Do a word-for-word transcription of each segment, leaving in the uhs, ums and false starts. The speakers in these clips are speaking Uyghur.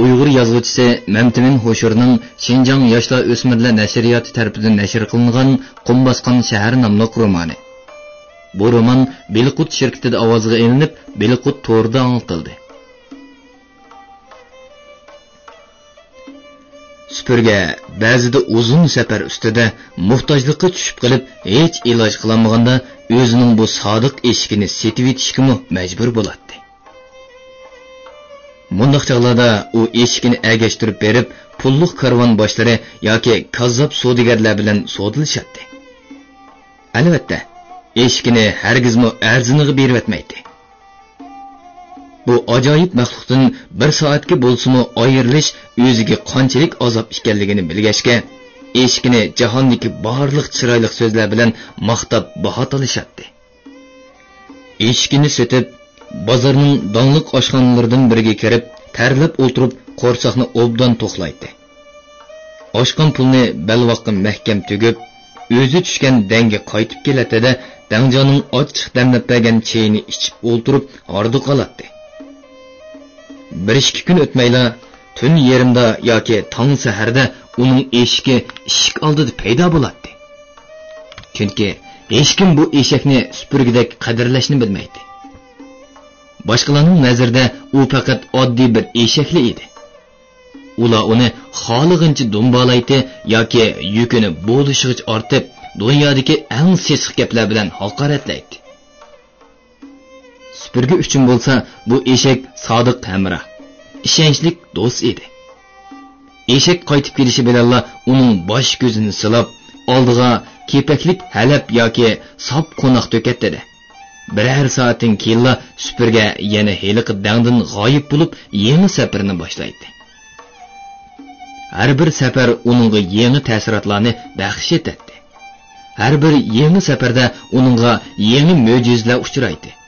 ئۇيغۇر يازغۇچىسى مەمتىمىن ھوشۇرنىڭ شىنجاڭ ياشلار ئۆسمۈرلەر نەشرىياتى تەرىپىدىن نەشر قىلىنغان قۇم باسقان شەھەر ناملىق رومانى. بۇ رومان بېلىققۇت شىركىتىدە ئاۋازغا ئېلىنىپ، بېلىققۇت تورىدا ئاڭلىتىلدى. سۈپۈرگە بەزىدە ئۇزۇن سەپەر ئۈستىدە موھتاجلىققا چۈشۈپ قېلىپ، ھېچ ئىلاج قىلالمىغاندا، ئۆزىنىڭ بۇ سادىق ئېشىكىنى سېتىۋېتىشكىمۇ مەجبۇر بولاتتى. مۇنداق چاغلاردا ئۇ ئېشىكىنى ئەگەشتۈرۈپ بېرىپ، پۇللۇق كارۋان باشلىرى ياكى كاززاپ سودىگەرلەر بىلەن سودىلىشاتتى. ئەلۋەتتە، ئېشىكىنى ھەرگىزمۇ ئەرزىنىغا بېرىۋەتمەيتتى. بۇ ئاجايىپ مەخلۇقتىن بىر سائەتكە بولسىمۇ ئايرىلىش ئۆزىگە قانچىلىك ئازاب ئىكەنلىكىنى بىلگەچكە، ئېشىكىنى جاھاندىكى بارلىق چىرايلىق سۆزلەر بىلەن ماختاپ باھا تالىشاتتى. ئېشىكىنى سېتىپ، بازارنىڭ داڭلىق ئاشخانىلىرىدىن بىرىگە كىرىپ، تەرلەپ ئولتۇرۇپ، قورساقنى ئوبدان توقلايتتى. ئاشقان پۇلنى بەلباغقا مەھكەم تۈگۈپ، ئۆزى چۈشكەن دەڭگە قايتىپ كېلەتتى-دە، دەڭجانىڭ ئاچچىق دەملەپ بەرگەن چېيىنى ئىچىپ ئولتۇرۇپ، ھاردۇق ئالاتتى. بىر ئىككى كۈن ئۆتمەيلا، تۈن يېرىمدا ياكى تاڭ سەھەردە ئۇنىڭ ئېشىكى ئىشىك ئالدىدا پەيدا بولاتتى. چۈنكى ھېچكىم بۇ ئېشەكنى سۈپۈرگىدەك قەدىرلەشنى بىلمەيتتى. باشقىلارنىڭ نەزىرىدە ئۇ پەقەت ئاددىي بىر ئېشەكلا ئىدى. ئۇلار ئۇنى خالىغىنىچە دۇمبالايتتى ياكى يۈكىنى بولۇشىغىچە ئارتىپ، دۇنيادىكى ئەڭ سېسىق گەپلەر بىلەن ھاقارەتلەيتتى. سۈپۈرگە ئۈچۈن بولسا بۇ ئېشەك سادىق ھەمراھ، ئىشەنچلىك دوست ئىدى. ئېشەك قايتىپ كېلىشى بىلەنلا ئۇنىڭ باش-كۆزىنى سىلاپ، ئالدىغا كېپەكلىك ھەلەپ ياكى ساپ قوناق تۆكەتتى-دە، بىرەر سائەتتىن كېيىنلا سۈپۈرگە يەنە ھېلىقى دەڭدىن غايىب بولۇپ، يېڭى سەپىرىنى باشلايتتى. ھەر بىر سەپەر ئۇنىڭغا يېڭى تەسىراتلارنى بەخش ئېتەتتى. ھەر بىر يېڭى سەپەردە ئۇنىڭغا يېڭى مۆجىزىلەر ئۇچرايتتى.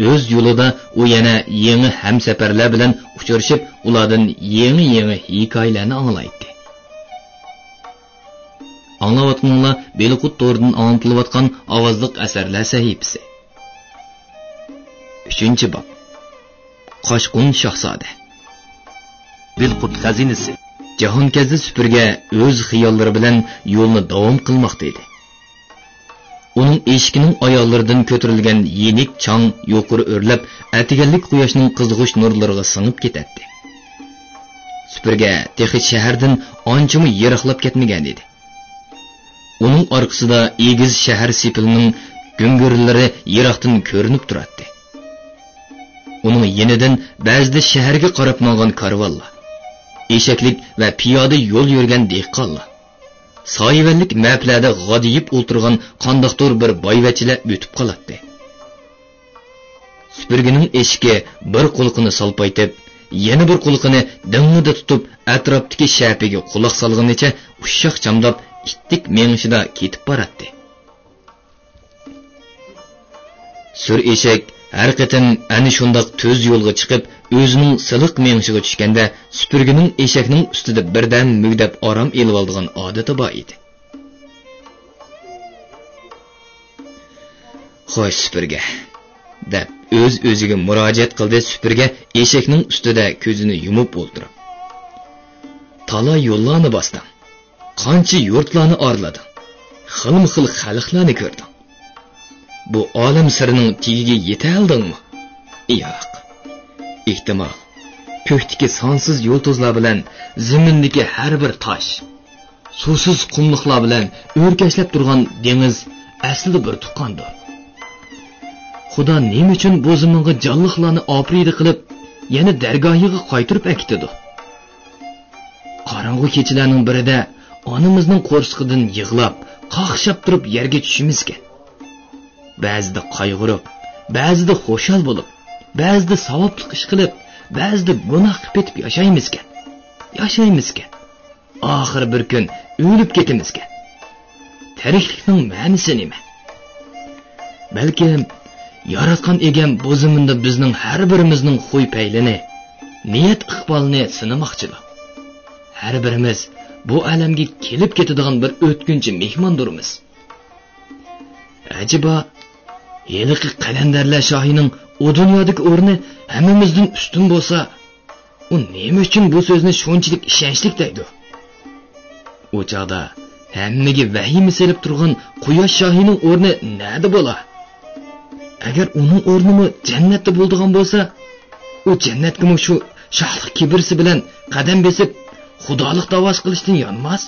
ئۆز يولىدا ئۇ يەنە يېڭى ھەمسەپەرلەر بىلەن ئۇچرىشىپ، ئۇلاردىن يېڭى-يېڭى ھېكايىلەرنى ئاڭلايتتى. ئاڭلاۋاتقىنىڭلار بېلىققۇت تورىدىن ئاڭلىتىلىۋاتقان ئاۋازلىق ئەسەرلەر سەھىپىسى. ئۈچىنچى باب. قاچقۇن شاھزادە. بېلىققۇت خەزىنىسى. جاھانكەزدى سۈپۈرگە ئۆز خىياللىرى بىلەن يولىنى داۋام قىلماقتا ئىدى. ئۇنىڭ ئېشىكىنىڭ ئاياغلىرىدىن كۆتۈرۈلگەن يېنىك چاڭ يۇقىرى ئۆرلەپ، ئەتىگەنلىك قۇياشنىڭ قىزغۇچ نۇرلىرىغا سىڭىپ كېتەتتى. سۈپۈرگە تېخى شەھەردىن ئانچىمۇ يىراقلاپ كەتمىگەنىدى. ئۇنىڭ ئارقىسىدا ئېگىز شەھەر سېپىلىنىڭ گۈڭگۈرلىرى يىراقتىن كۆرۈنۈپ تۇراتتى. ئۇنىڭ يېنىدىن بەزىدە شەھەرگە قاراپ ماڭغان كارۋانلار، ئېشەكلىك ۋە پىيادە يول يۈرگەن دېھقانلار، سايىۋەنلىك مەپىلەردە غادىيىپ ئولتۇرغان قانداقتۇر بىر بايۋەچچىلەر ئۆتۈپ قالاتتى. سۈپۈرگىنىڭ ئېشىكى بىر قۇلىقىنى سالپايتىپ، يەنە بىر قۇلىقىنى دىڭڭىدە تۇتۇپ، ئەتراپتىكى شەپىگە قۇلاق سالغىنىچە ئۇششاق چامداپ، ئىتتىك مېڭىشىدا كېتىپ باراتتى. سۈر ئېشەك ھەر قېتىم ئەنە شۇنداق تۈز يولغا چىقىپ، ئۆزىنىڭ سىلىق مېڭىشىغا چۈشكەندە، سۈپۈرگىنىڭ ئېشەكنىڭ ئۈستىدە بىردەم مۈگدەپ ئارام ئېلىۋالىدىغان ئادىتى بار ئىدى. «خوش، سۈپۈرگە!» دەپ ئۆز-ئۆزىگە مۇراجىئەت قىلدى سۈپۈرگە ئېشەكنىڭ ئۈستىدە كۆزىنى يۇمۇپ ئولتۇرۇپ. «تالاي يوللارنى باستىڭ، قانچە يۇرتلارنى ئارىلىدىڭ، خىلمۇ خىل خەلقلەرنى كۆردۈڭ. بۇ ئالەم سىرىنىڭ تېگىگە يېتەلدىڭمۇ؟ ياق. ئېھتىمال، كۆكتىكى سانسىز يۇلتۇزلار بىلەن زېمىندىكى ھەر بىر تاش، سۇسىز قۇملۇقلار بىلەن ئۆركەشلەپ تۇرغان دېڭىز ئەسلىدە بىر تۇغقاندۇر. خۇدا نېمە ئۈچۈن بۇ زېمىنغا جانلىقلارنى ئاپىرىدە قىلىپ، يەنە دەرگاھىغا قايتۇرۇپ ئەكېتىدۇ؟ قاراڭغۇ كېچىلەرنىڭ بىرىدە ئانىمىزنىڭ قورسىقىدىن يىغلاپ، قاقشاپ تۇرۇپ يەرگە چۈشىمىزكەن. بەزىدە قايغۇرۇپ، بەزىدە خۇشال بولۇپ، بەزىدە ساۋابلىق ئىش قىلىپ، بەزىدە گۇناھقا پېتىپ ياشايمىزكەن. ياشايمىزكەن. ئاخىرى بىر كۈن ئۆلۈپ كېتىمىزكەن. تىرىكلىكنىڭ مەنىسى نېمە؟ بەلكىم، ياراتقان ئىگەم بۇ زېمىندا بىزنىڭ ھەر بىرىمىزنىڭ خۇي-پەيلىنى، نىيەت-ئىقبالىنى سىنىماقچىدۇ. ھەر بىرىمىز بۇ ئالەمگە كېلىپ كېتىدىغان بىر ئۆتكۈنچى مېھماندۇرمىز. ئەجەبا، ھېلىقى قەلەندەرلەر شاھىنىڭ ئۇ دۇنيادىكى ئورنى ھەممىمىزدىن ئۈستۈن بولسا، ئۇ نېمە ئۈچۈن بۇ سۆزنى شۇنچىلىك ئىشەنچلىك دەيدۇ؟ ئۇ چاغدا ھەممىگە ۋەھىمە سېلىپ تۇرغان قۇياش شاھىنىڭ ئورنى نەدە بولا؟ ئەگەر ئۇنىڭ ئورنىمۇ جەننەتتە بولىدىغان بولسا، ئۇ جەننەتكىمۇ شۇ شاھلىق كىبىرسى بىلەن قەدەم بېسىپ، خۇدالىق داۋاسى قىلىشتىن يانماس؟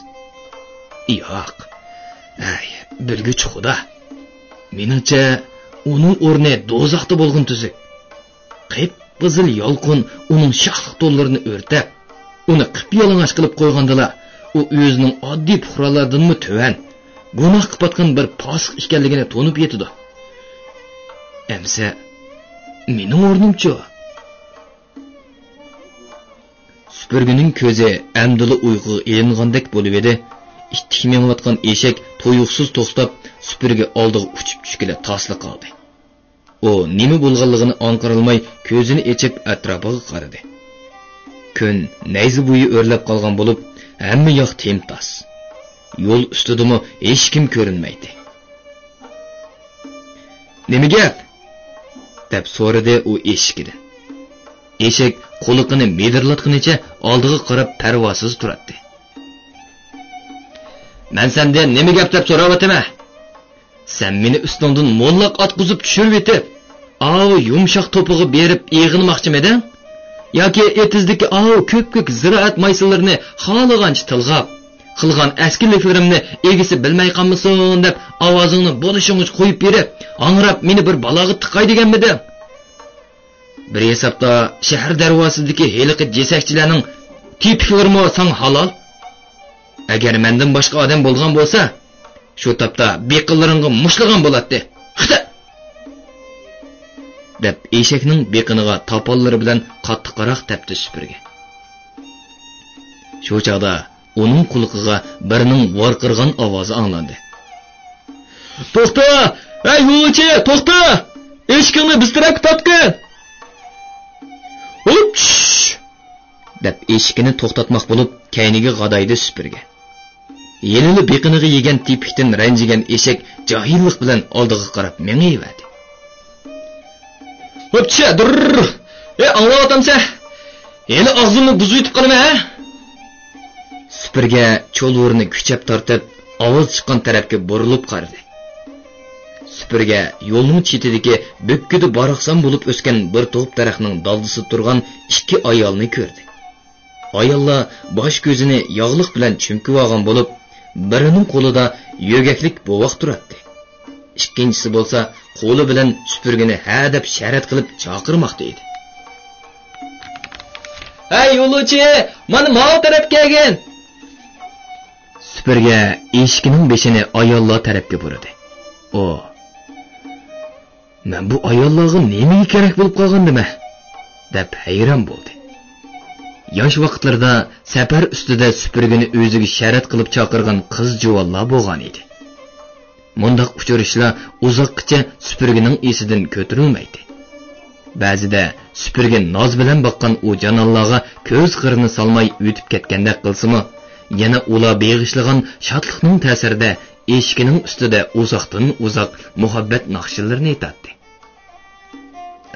ياق. ئەي، بىلگۈچى خۇدا. مېنىڭچە، ئۇنىڭ ئورنى دوزاختا بولغىنى تۈزۈك. قىپقىزىل يالقۇن ئۇنىڭ شاخلىق تونلىرىنى ئۆرتەپ، ئۇنى قىپيالىڭاچ قىلىپ قويغاندىلا، ئۇ ئۆزىنىڭ ئاددىي پۇقرالاردىنمۇ تۆۋەن، گۇناھقا پاتقان بىر پاسىق ئىكەنلىكىنى تونۇپ يېتىدۇ. ئەمسە، مېنىڭ ئورنۇمچۇ؟ سۈپۈرگىنىڭ كۆزى ئەمدىلا ئۇيقۇغا ئىلىنغاندەك بولۇۋىدى. ئىتتىك مېڭىۋاتقان ئېشەك تۇيۇقسىز توختاپ، سۈپۈرگە ئالدىغا ئۇچۇپ چۈشكىلى تاسلا قالدى. ئۇ نېمە بولغانلىقىنى ئاڭقىرالماي كۆزىنى ئېچىپ ئەتراپىغا قارىدى. كۈن نەيزە بويى ئۆرلەپ قالغان بولۇپ، ھەممە ياق تىمتاس. يول ئۈستىدىمۇ ھېچكىم كۆرۈنمەيتتى. نېمە گەپ؟ دەپ سورىدى ئۇ ئېشىكىدىن. ئېشەك قۇلىقىنى مىدىرلاتقىنىچە ئالدىغا قاراپ پەرۋاسىز تۇراتتى. مەن سەندىن نېمە گەپ دەپ سوراۋاتىمەن؟ سەن مېنى ئۈستۈڭدىن موللاق ئاتقۇزۇپ چۈشۈرۈۋېتىپ، ئاۋۇ يۇمشاق توپىغا بېرىپ ئېغىنماقچىمىدىڭ؟ ياكى ئېتىزدىكى ئاۋۇ كۆپكۆك زىرائەت مايسىلىرىنى خالىغانچە تىلغاپ، قىلغان ئەسكىلىكلىرىمنى ئىگىسى بىلمەي قالمىسۇن دەپ، ئاۋازىڭنى بولۇشۇڭغىچە قويۇپ بېرىپ، ھاڭراپ مېنى بىر بالاغا تىقاي دېگەنمىدىڭ؟ بىر ھېسابتا شەھەر دەرۋازىسىدىكى ھېلىقى جېسەكچىلەرنىڭ تېپىكلىرىمۇ ساڭا ھالال. ئەگەر مەندىن باشقا ئادەم بولغان بولسا، شۇ تاپتا بېقىنلىرىڭغا مۇشتلىغان بولاتتى. خىتە! دەپ ئېشەكنىڭ بېقىنىغا تاپانلىرى بىلەن قاتتىقراق تەپتى سۈپۈرگە. شۇ چاغدا ئۇنىڭ قۇلىقىغا بىرىنىڭ ۋارقىرىغان ئاۋازى ئاڭلاندى. توختا! ھەي، يولۇچى، توختا! ئېشىكىڭنى بىز تەرەپكە تارتقىن! ھوپ، چۈش! دەپ ئېشىكىنى توختاتماق بولۇپ، كەينىگە غادايدى سۈپۈرگە. ھېلىلا بېقىنىغا يېگەن تېپىكتىن رەنجىگەن ئېشەك جاھىللىق بىلەن ئالدىغا قاراپ مېڭىۋەردى. ھوپ چۈشە، دۇرر! ئەي، ئاڭلاۋاتامسەن؟ ھېلى ئاغزىمنى بۇزۇۋېتىپ قالىمەن، ھە؟ سۈپۈرگە چولۋۇرنى كۈچەپ تارتىپ، ئاۋاز چىققان تەرەپكە بۇرۇلۇپ قارىدى. سۈپۈرگە يولنىڭ چېتىدىكى بۆككىدە باراقسان بولۇپ ئۆسكەن بىر توپ دەرەخنىڭ دالدىسىدا تۇرغان ئىككى ئايالنى كۆردى. ئاياللار باش كۆزىنى ياغلىق بىلەن چۈمكۈۋالغان بولۇپ، بىرىنىڭ قولىدا يۆگەكلىك بوۋاق تۇراتتى. ئىككىنچىسى بولسا قولى بىلەن سۈپۈرگىنى ھە دەپ شەرەت قىلىپ چاقىرماقتا ئىدى. ھەي، يولۇچى، مانا ماۋۇ تەرەپكە كەلگىن! سۈپۈرگە ئېشىكىنىڭ بېشىنى ئاياللار تەرەپكە بۇرىدى. ئۇ، مەن بۇ ئاياللارغا نېمىگە كېرەك بولۇپ قالغاندىمەن؟ دەپ ھەيران بولدى. ياش ۋاقىتلىرىدا سەپەر ئۈستىدە سۈپۈرگىنى ئۆزىگە شەرەت قىلىپ چاقىرغان قىز جۇۋانلار بولغان ئىدى. مۇنداق ئۇچرىشىشلار ئۇزاققىچە سۈپۈرگىنىڭ ئېسىدىن كۆتۈرۈلمەيتتى. بەزىدە سۈپۈرگە ناز بىلەن باققان ئۇ جانانلارغا كۆز قىرىنى سالماي ئۆتۈپ كەتكەندەك قىلسىمۇ، يەنە ئۇلار بېغىشلىغان شادلىقنىڭ تەسىرىدە ئېشىكىنىڭ ئۈستىدە ئۇزاقتىن ئۇزاق مۇھەببەت ناخشىلىرىنى ئېيتاتتى.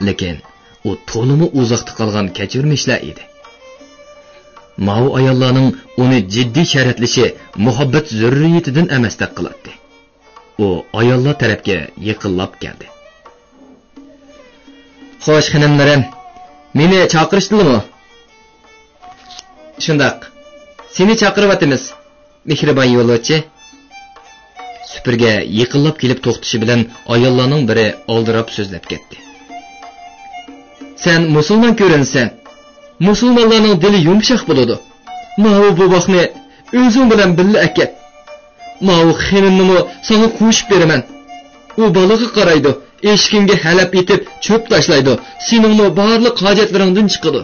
لېكىن ئۇ تولىمۇ ئۇزاقتا قالغان كەچۈرمىشلەر ئىدى. ماۋۇ ئاياللارنىڭ ئۇنى جىددىي شەرەتلىشى مۇھەببەت زۆرۈرىيىتىدىن ئەمەستەك قىلاتتى. ئۇ ئاياللار تەرەپكە يېقىنلاپ كەلدى. خوش، خېنىملىرىم، مېنى چاقىرىشتىلىمۇ؟ شۇنداق، سېنى چاقىرىۋاتىمىز، مېھرىبان يولۇچى. سۈپۈرگە يېقىنلاپ كېلىپ توختىشى بىلەن ئاياللارنىڭ بىرى ئالدىراپ سۆزلەپ كەتتى. سەن مۇسۇلمان كۆرۈنىسەن. مۇسۇلمانلارنىڭ دىلى يۇمشاق بولىدۇ. ماۋۇ بوۋاقنى ئۆزۈڭ بىلەن بىللە ئەكەت. ماۋۇ خېنىمنىمۇ ساڭا قوشۇپ بېرىمەن. ئۇ بالىغا قارايدۇ، ئېشىكىڭگە ھەلەپ ئېتىپ چۆپ تاشلايدۇ، سېنىڭمۇ بارلىق ھاجەتلىرىڭدىن چىقىدۇ.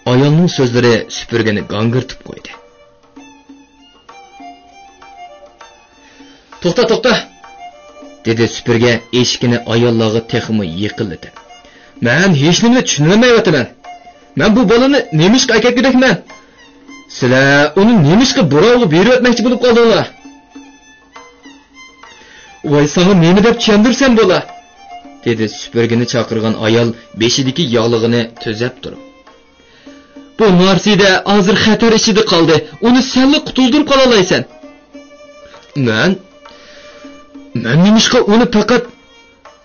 ئايالنىڭ سۆزلىرى سۈپۈرگىنى گاڭگىرىتىپ قويدى. توختا، توختا! دېدى سۈپۈرگە ئېشىكىنى ئاياللارغا تېخىمۇ يېقىنلىتىپ. مەن ھېچنېمىنى چۈشىنەلمەيۋاتىمەن. مەن بۇ بالىنى نېمىشقا ئەكەتكۈدەكمەن؟ سىلەر ئۇنى نېمىشقا بىراۋغا بېرىۋەتمەكچى بولۇپ قالدىڭلار؟ ۋاي، ساڭا نېمە دەپ چۈشەندۈرسەم بولا؟ دېدى سۈپۈرگىنى چاقىرغان ئايال بېشىدىكى ياغلىقىنى تۈزەپ تۇرۇپ. بۇ نارسىدە ھازىر خەتەر ئىچىدە قالدى. ئۇنى سەنلا قۇتۇلدۇرۇپ قالالايسەن. مەن؟ مەن نېمىشقا ئۇنى پەقەت،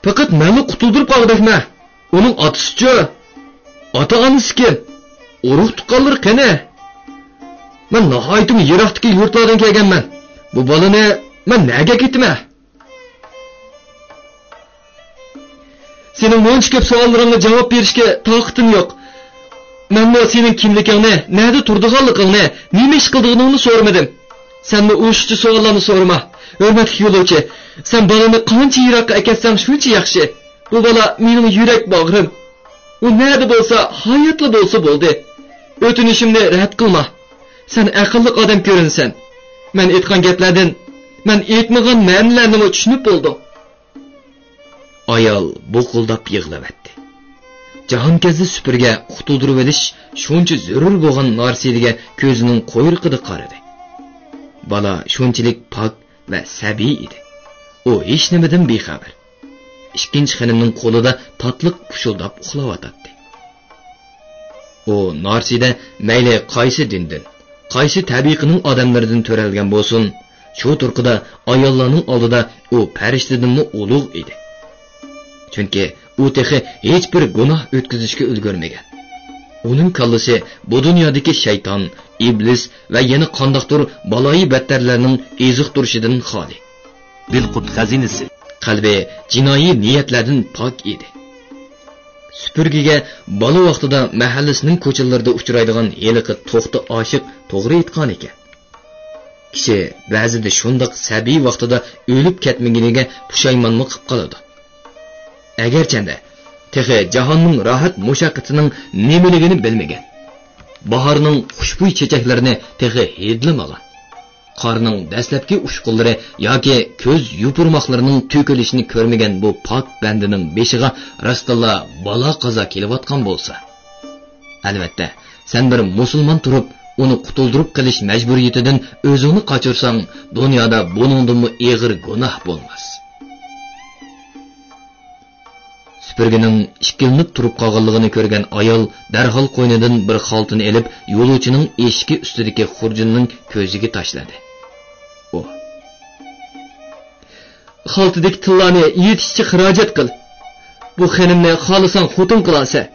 پەقەت مەنلا قۇتۇلدۇرۇپ قالغۇدەكمەن؟ ئۇنىڭ ئاتىسىچۇ؟ ئاتا-ئانىسى كىم؟ ئۇرۇق-تۇغقانلىرى قېنى؟ مەن ناھايىتىمۇ يىراقتىكى يۇرتلاردىن كەلگەنمەن. بۇ بالىنى مەن نەگە ئەكېتىمەن؟ سېنىڭ مۇنچە كۆپ سوئاللىرىڭغا جاۋاب بېرىشكە تاقىتىم يوق. مەنمۇ سېنىڭ كىملىكىڭنى، نەدە تۇرىدىغانلىقىڭنى، نېمە ئىش قىلىدىغىنىڭنى سورىمىدىم. سەنمۇ ئوشۇقچە سوئاللارنى سورىما. ھۆرمەتلىك يولۇچى، سەن بالىنى قانچە يىراققا ئەكەتسەڭ، شۇنچە ياخشى. بۇ بالا مېنىڭ يۈرەك باغرىم. ئۇ نەدە بولسا، ھاياتلا بولسا بولدى. ئۆتۈنۈشۈمنى رەت قىلما. سەن ئەقىللىق ئادەم كۆرۈنىسەن. مەن ئېيتقان گەپلەردىن، مەن ئېيتمىغان مەنىلەرنىمۇ چۈشىنىپ بولدۇڭ. ئايال بۇقۇلداپ يىغلىۋەتتى. جاھانكەزدى سۈپۈرگە قۇتۇلدۇرۇۋېلىش شۇنچە زۆرۈر بولغان نارسىدىگە كۆزىنىڭ قۇيرۇقىدا قارىدى. بالا شۇنچىلىك پاك ۋە سەبىي ئىدى. ئۇ ھېچنېمىدىن بىخەۋەر. ئىككىنچى خېنىمنىڭ قولىدا تاتلىق پۇشۇلداپ ئۇخلاۋاتاتتى. ئۇ نارسىدە مەيلى قايسى دىندىن، قايسى تەبىقىنىڭ ئادەملىرىدىن تۆرەلگەن بولسۇن، شۇ تۇرقىدا ئاياللارنىڭ ئالدىدا ئۇ پەرىشتىدىنمۇ ئۇلۇغ ئىدى. چۈنكى ئۇ تېخى ھېچبىر گۇناھ ئۆتكۈزۈشكە ئۈلگۈرمىگەن. ئۇنىڭ كاللىسى بۇ دۇنيادىكى شەيتان، ئىبلىس ۋە يەنە قانداقتۇر بالايىي بەتتەرلەرنىڭ ئېزىقتۇرۇشىدىن خالىي. بىلقۇت خەزىنىسى. قەلبى جىنايى نىيەتلەردىن پاك ئىدى. سۈپۈرگىگە بالا ۋاقتىدا مەھەللىسىنىڭ كوچىلىرىدا ئۇچرايدىغان ھېلىقى توختى ئاشىق توغرا ئېيتقانىكەن. كىشى بەزىدە شۇنداق سەبىي ۋاقتىدا ئۆلۈپ كەتمىگىنىگە پۇشايمانمۇ قىپ قالىدۇ. ئەگەرچەندە تېخى جاھاننىڭ راھەت مۇشەققىتىنىڭ نېمىلىكىنى بىلمىگەن، باھارنىڭ خۇشبۇي چېچەكلىرىنى تېخى ھىدلىمىغان، قارنىڭ دەسلەپكى ئۇچقۇنلىرى ياكى كۆز يوپۇرماقلىرىنىڭ تۆكۈلۈشىنى كۆرمىگەن بۇ پاك بەندىنىڭ بېشىغا راستتىنلا بالا-قازا كېلىۋاتقان بولسا، ئەلۋەتتە، سەن بىر مۇسۇلمان تۇرۇپ، ئۇنى قۇتۇلدۇرۇپ قېلىش مەجبۇرىيىتىدىن ئۆزۈڭنى قاچۇرساڭ، دۇنيادا بۇنىڭدىنمۇ ئېغىر گۇناھ بولماس. سۈپۈرگىنىڭ ئىككىلىنىپ تۇرۇپ قالغانلىقىنى كۆرگەن ئايال دەرھال قوينىدىن بىر خالتىنى ئېلىپ، يولۇچىنىڭ ئېشىكى ئۈستىدىكى خۇرجۇننىڭ كۆزىگە تاشلىدى. ئۇ، خالتىدىكى تىللانى يېتىشىچە خىراجەت قىل. بۇ خېنىمنى خالىساڭ خوتۇن قىلارسەن.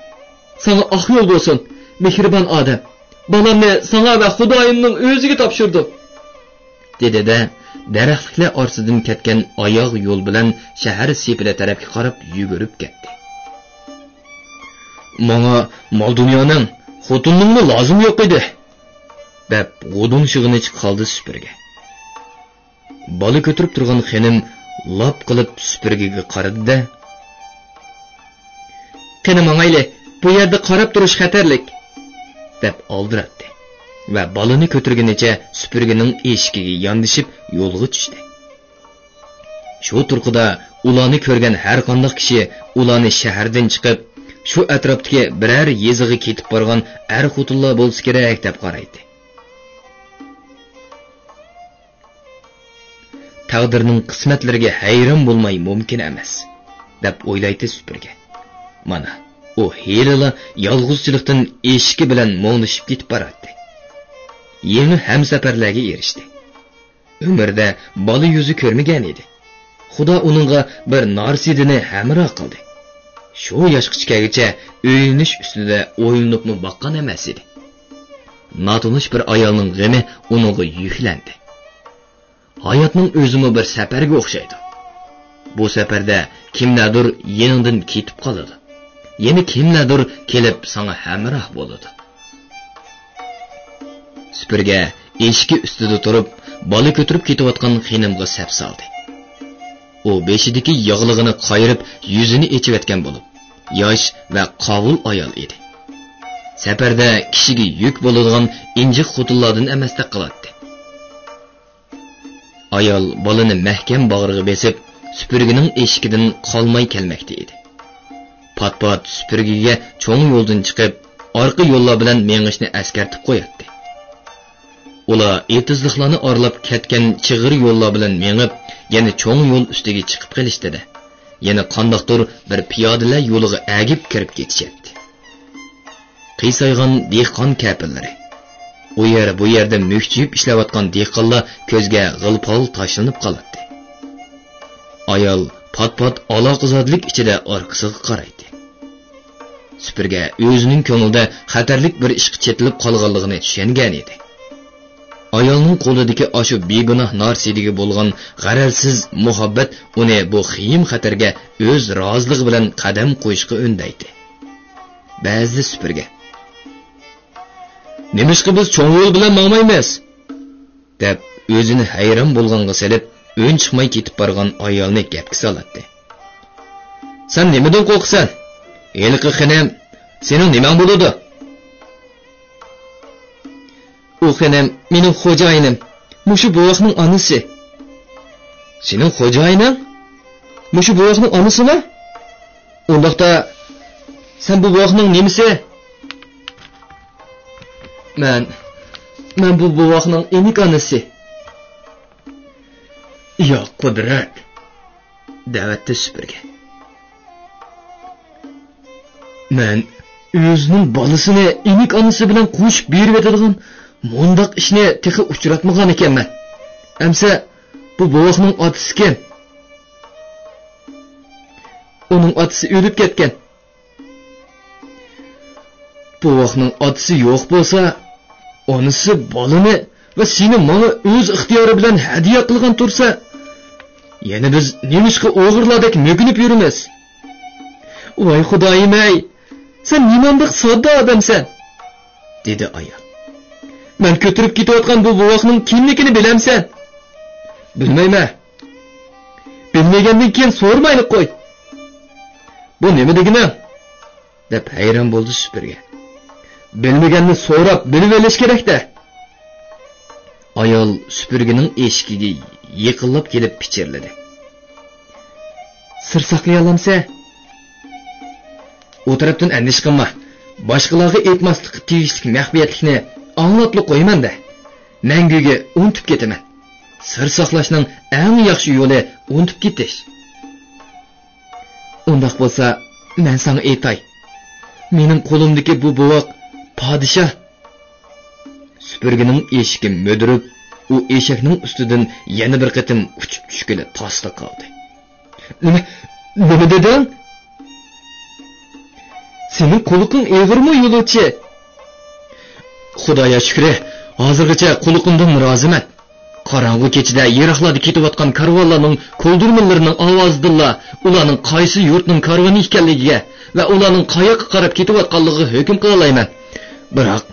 ساڭا ئاق يول بولسۇن، مېھرىبان ئادەم. بالامنى ساڭا ۋە خۇدايىمنىڭ ئۆزىگە تاپشۇردۇم. دېدى-دە، دەرەخلىكلەر ئارىسىدىن كەتكەن ئاياغ يول بىلەن شەھەر سېپىلە تەرەپكە قاراپ يۈگۈرۈپ كەتتى. ماڭا مال-دۇنيانىڭ، خوتۇننىڭمۇ لازىمى يوق ئىدى، دەپ غۇدۇڭشىغىنىچە قالدى سۈپۈرگە. بالا كۆتۈرۈپ تۇرغان خېنىم لاپ قىلىپ سۈپۈرگىگە قارىدى-دە، قېنى ماڭايلى، بۇ يەردە قاراپ تۇرۇش خەتەرلىك، دەپ ئالدىراتتى ۋە بالىنى كۆتۈرگىنىچە سۈپۈرگىنىڭ ئېشىكىگە ياندىشىپ يولغا چۈشتى. شۇ تۇرقىدا ئۇلارنى كۆرگەن ھەرقانداق كىشى ئۇلارنى شەھەردىن چىقىپ، شۇ ئەتراپتىكى بىرەر يېزىغا كېتىپ بارغان ئەر-خوتۇنلار بولسا كېرەك دەپ قارايتتى. تەقدىرنىڭ قىسمەتلىرىگە ھەيران بولماي مۇمكىن ئەمەس، دەپ ئويلايتتى سۈپۈرگە. مانا، ئۇ ھېلىلا يالغۇزچىلىقتىن ئېشىكى بىلەن مۇڭدىشىپ كېتىپ باراتتى. يېڭى ھەمسەپەرلەرگە ئېرىشتى. ئۆمرىدە بالا يۈزى كۆرمىگەن ئىدى. خۇدا ئۇنىڭغا بىر نارسىدىنى ھەمراھ قىلدى. شۇ ياشقىچە كەلگۈچە ئۆيلىنىش ئۈستىدە ئويلىنىپمۇ باققان ئەمەس ئىدى. ناتونۇش بىر ئايالنىڭ غېمى ئۇنىڭغا يۈكلەندى. ھاياتنىڭ ئۆزىمۇ بىر سەپەرگە ئوخشايدۇ. بۇ سەپەردە كىملەردۇر يېنىڭدىن كېتىپ قالىدۇ. يەنە كىملەردۇر كېلىپ ساڭا ھەمراھ بولىدۇ. سۈپۈرگە ئېشىكى ئۈستىدە تۇرۇپ، بالا كۆتۈرۈپ كېتىۋاتقان خېنىمغا سەپ سالدى. ئۇ بېشىدىكى ياغلىقىنى قايرىپ، يۈزىنى ئېچىۋەتكەن بولۇپ، ياش ۋە قاۋۇل ئايال ئىدى. سەپەردە كىشىگە يۈك بولىدىغان ئىنجىق خوتۇنلاردىن ئەمەستەك قىلاتتى. ئايال بالىنى مەھكەم باغرىغا بېسىپ، سۈپۈرگىنىڭ ئېشىكىدىن قالماي كەلمەكتە ئىدى. پات-پات سۈپۈرگىگە چوڭ يولدىن چىقىپ، ئارقا يوللار بىلەن مېڭىشنى ئەسكەرتىپ قوياتتى. ئۇلار ئېتىزلىقلارنى ئارىلاپ كەتكەن چىغىر يوللار بىلەن مېڭىپ، يەنە چوڭ يول ئۈستىگە چىقىپ قېلىشتىدە، يەنە قانداقتۇر بىر پىيادىلەر يولىغا ئەگىپ كىرىپ كېتىشەتتى. قىيسايغان دېھقان كەپىللىرى. ئۇ يەر، بۇ يەردە مۈكچىيىپ ئىشلەۋاتقان دېھقانلار كۆزگە غىل-پال تاشلىنىپ قالاتتى. ئايال پات-پات ئالاقىزادىلىك ئىچىدە ئارقىسىغا قارايتتى. سۈپۈرگە ئۆزىنىڭ كۆڭلىدە خەتەرلىك بىر ئىشقا چېتىلىپ قالغانلىقىنى چۈشەنگەنىدى. ئايالنىڭ قولىدىكى ئاشۇ بىگۇناھ نارسىدىگە بولغان غەرەزسىز مۇھەببەت ئۇنى بۇ خېيىم خەتەرگە ئۆز رازىلىقى بىلەن قەدەم قويۇشقا ئۈندەيتتى. بەزىدە سۈپۈرگە، «نېمىشقا بىز چوڭ يول بىلەن ماڭمايمىز؟» دەپ، ئۆزىنى ھەيران بولغانغا سېلىپ، ئۈنچىقماي كېتىپ بارغان ئايالنى گەپكە سالاتتى. «سەن نېمىدىن قورقىسەن؟ ھېلىقى خېنىم سېنىڭ نېمەڭ بولىدۇ؟» «ئۇ خېنىم مېنىڭ خوجايىنىم، مۇشۇ بوۋاقنىڭ ئانىسى.» «سېنىڭ خوجايىنىڭ؟ مۇشۇ بوۋاقنىڭ ئانىسىمۇ؟ ئۇنداقتا سەن بۇ بوۋاقنىڭ نېمىسى؟» «مەن، مەن بۇ بوۋاقنىڭ ئىنىك ئانىسى.» «يا قۇدرەت!» دەۋەتتى سۈپۈرگە. «مەن ئۆزىنىڭ بالىسىنى ئىنىك ئانىسى بىلەن قوشۇپ بېرىۋېتىدىغان مۇنداق ئىشنى تېخى ئۇچراتمىغان ئىكەنمەن. ئەمسە بۇ بوۋاقنىڭ ئاتىسى كىم؟» «ئۇنىڭ ئاتىسى ئۆلۈپ كەتكەن.» «بوۋاقنىڭ ئاتىسى يوق بولسا، ئانىسى بالىنى ۋە سېنى ماڭا ئۆز ئىختىيارى بىلەن ھەدىيە قىلغان تۇرسا، يەنە بىز نېمىشقا ئوغرىلاردەك مۆكۈنۈپ يۈرىمىز؟» «ۋاي خۇدايىم-ئەي، سەن نېمانداق ساددا ئادەمسەن!» دېدى ئايال. «مەن كۆتۈرۈپ كېتىۋاتقان بۇ بوۋاقنىڭ كىملىكىنى بىلەمسەن؟» «بىلمەيمەن.» «بىلمىگەندىن كېيىن سورىمايلى قوي.» «بۇ نېمە دېگىنىڭ؟» دەپ ھەيران بولدى سۈپۈرگە. «بىلمىگەننى سوراپ بىلىۋېلىش كېرەك-دە.» ئايال سۈپۈرگىنىڭ ئېشىكىگە يېقىنلاپ كېلىپ پىچىرلىدى. «سىر ساقلىيالامسەن؟» «ئۇ تەرەپتىن ئەندىشە قىلما. باشقىلارغا ئېيتماسلىققا تېگىشلىك مەخپىيەتلىكنى ئاڭلاپلا قويىمەن-دە. مەڭگۈگە ئۇنتۇپ كېتىمەن. سىر ساقلاشنىڭ ئەڭ ياخشى يولى ئۇنتۇپ كېتىش.» «ئۇنداق بولسا، مەن ساڭا ئېيتاي. مېنىڭ قولۇمدىكى بۇ بوۋاق پادىشاھ.» سۈپۈرگىنىڭ ئېشىكى مۈدۈرۈپ، ئۇ ئېشەكنىڭ ئۈستىدىن يەنە بىر قېتىم ئۇچۇپ چۈشكىلى تاسلا قالدى. «نېمە، نېمە دېدىڭ؟» «سېنىڭ قۇلىقىڭ ئېغىرمۇ، يولۇچى؟» «خۇدايا شۈكرى، ھازىرغىچە قۇلىقىمدىن رازىمەن. قاراڭغۇ كېچىدە يىراقلاردا كېتىۋاتقان كارۋانلارنىڭ كولدۇرمىلىرىنىڭ ئاۋازىدىنلا ئۇلارنىڭ قايسى يۇرتنىڭ كارۋىنى ئىكەنلىكىگە ۋە ئۇلارنىڭ قاياققا قاراپ كېتىۋاتقانلىقىغا ھۆكۈم قىلالايمەن. بىراق،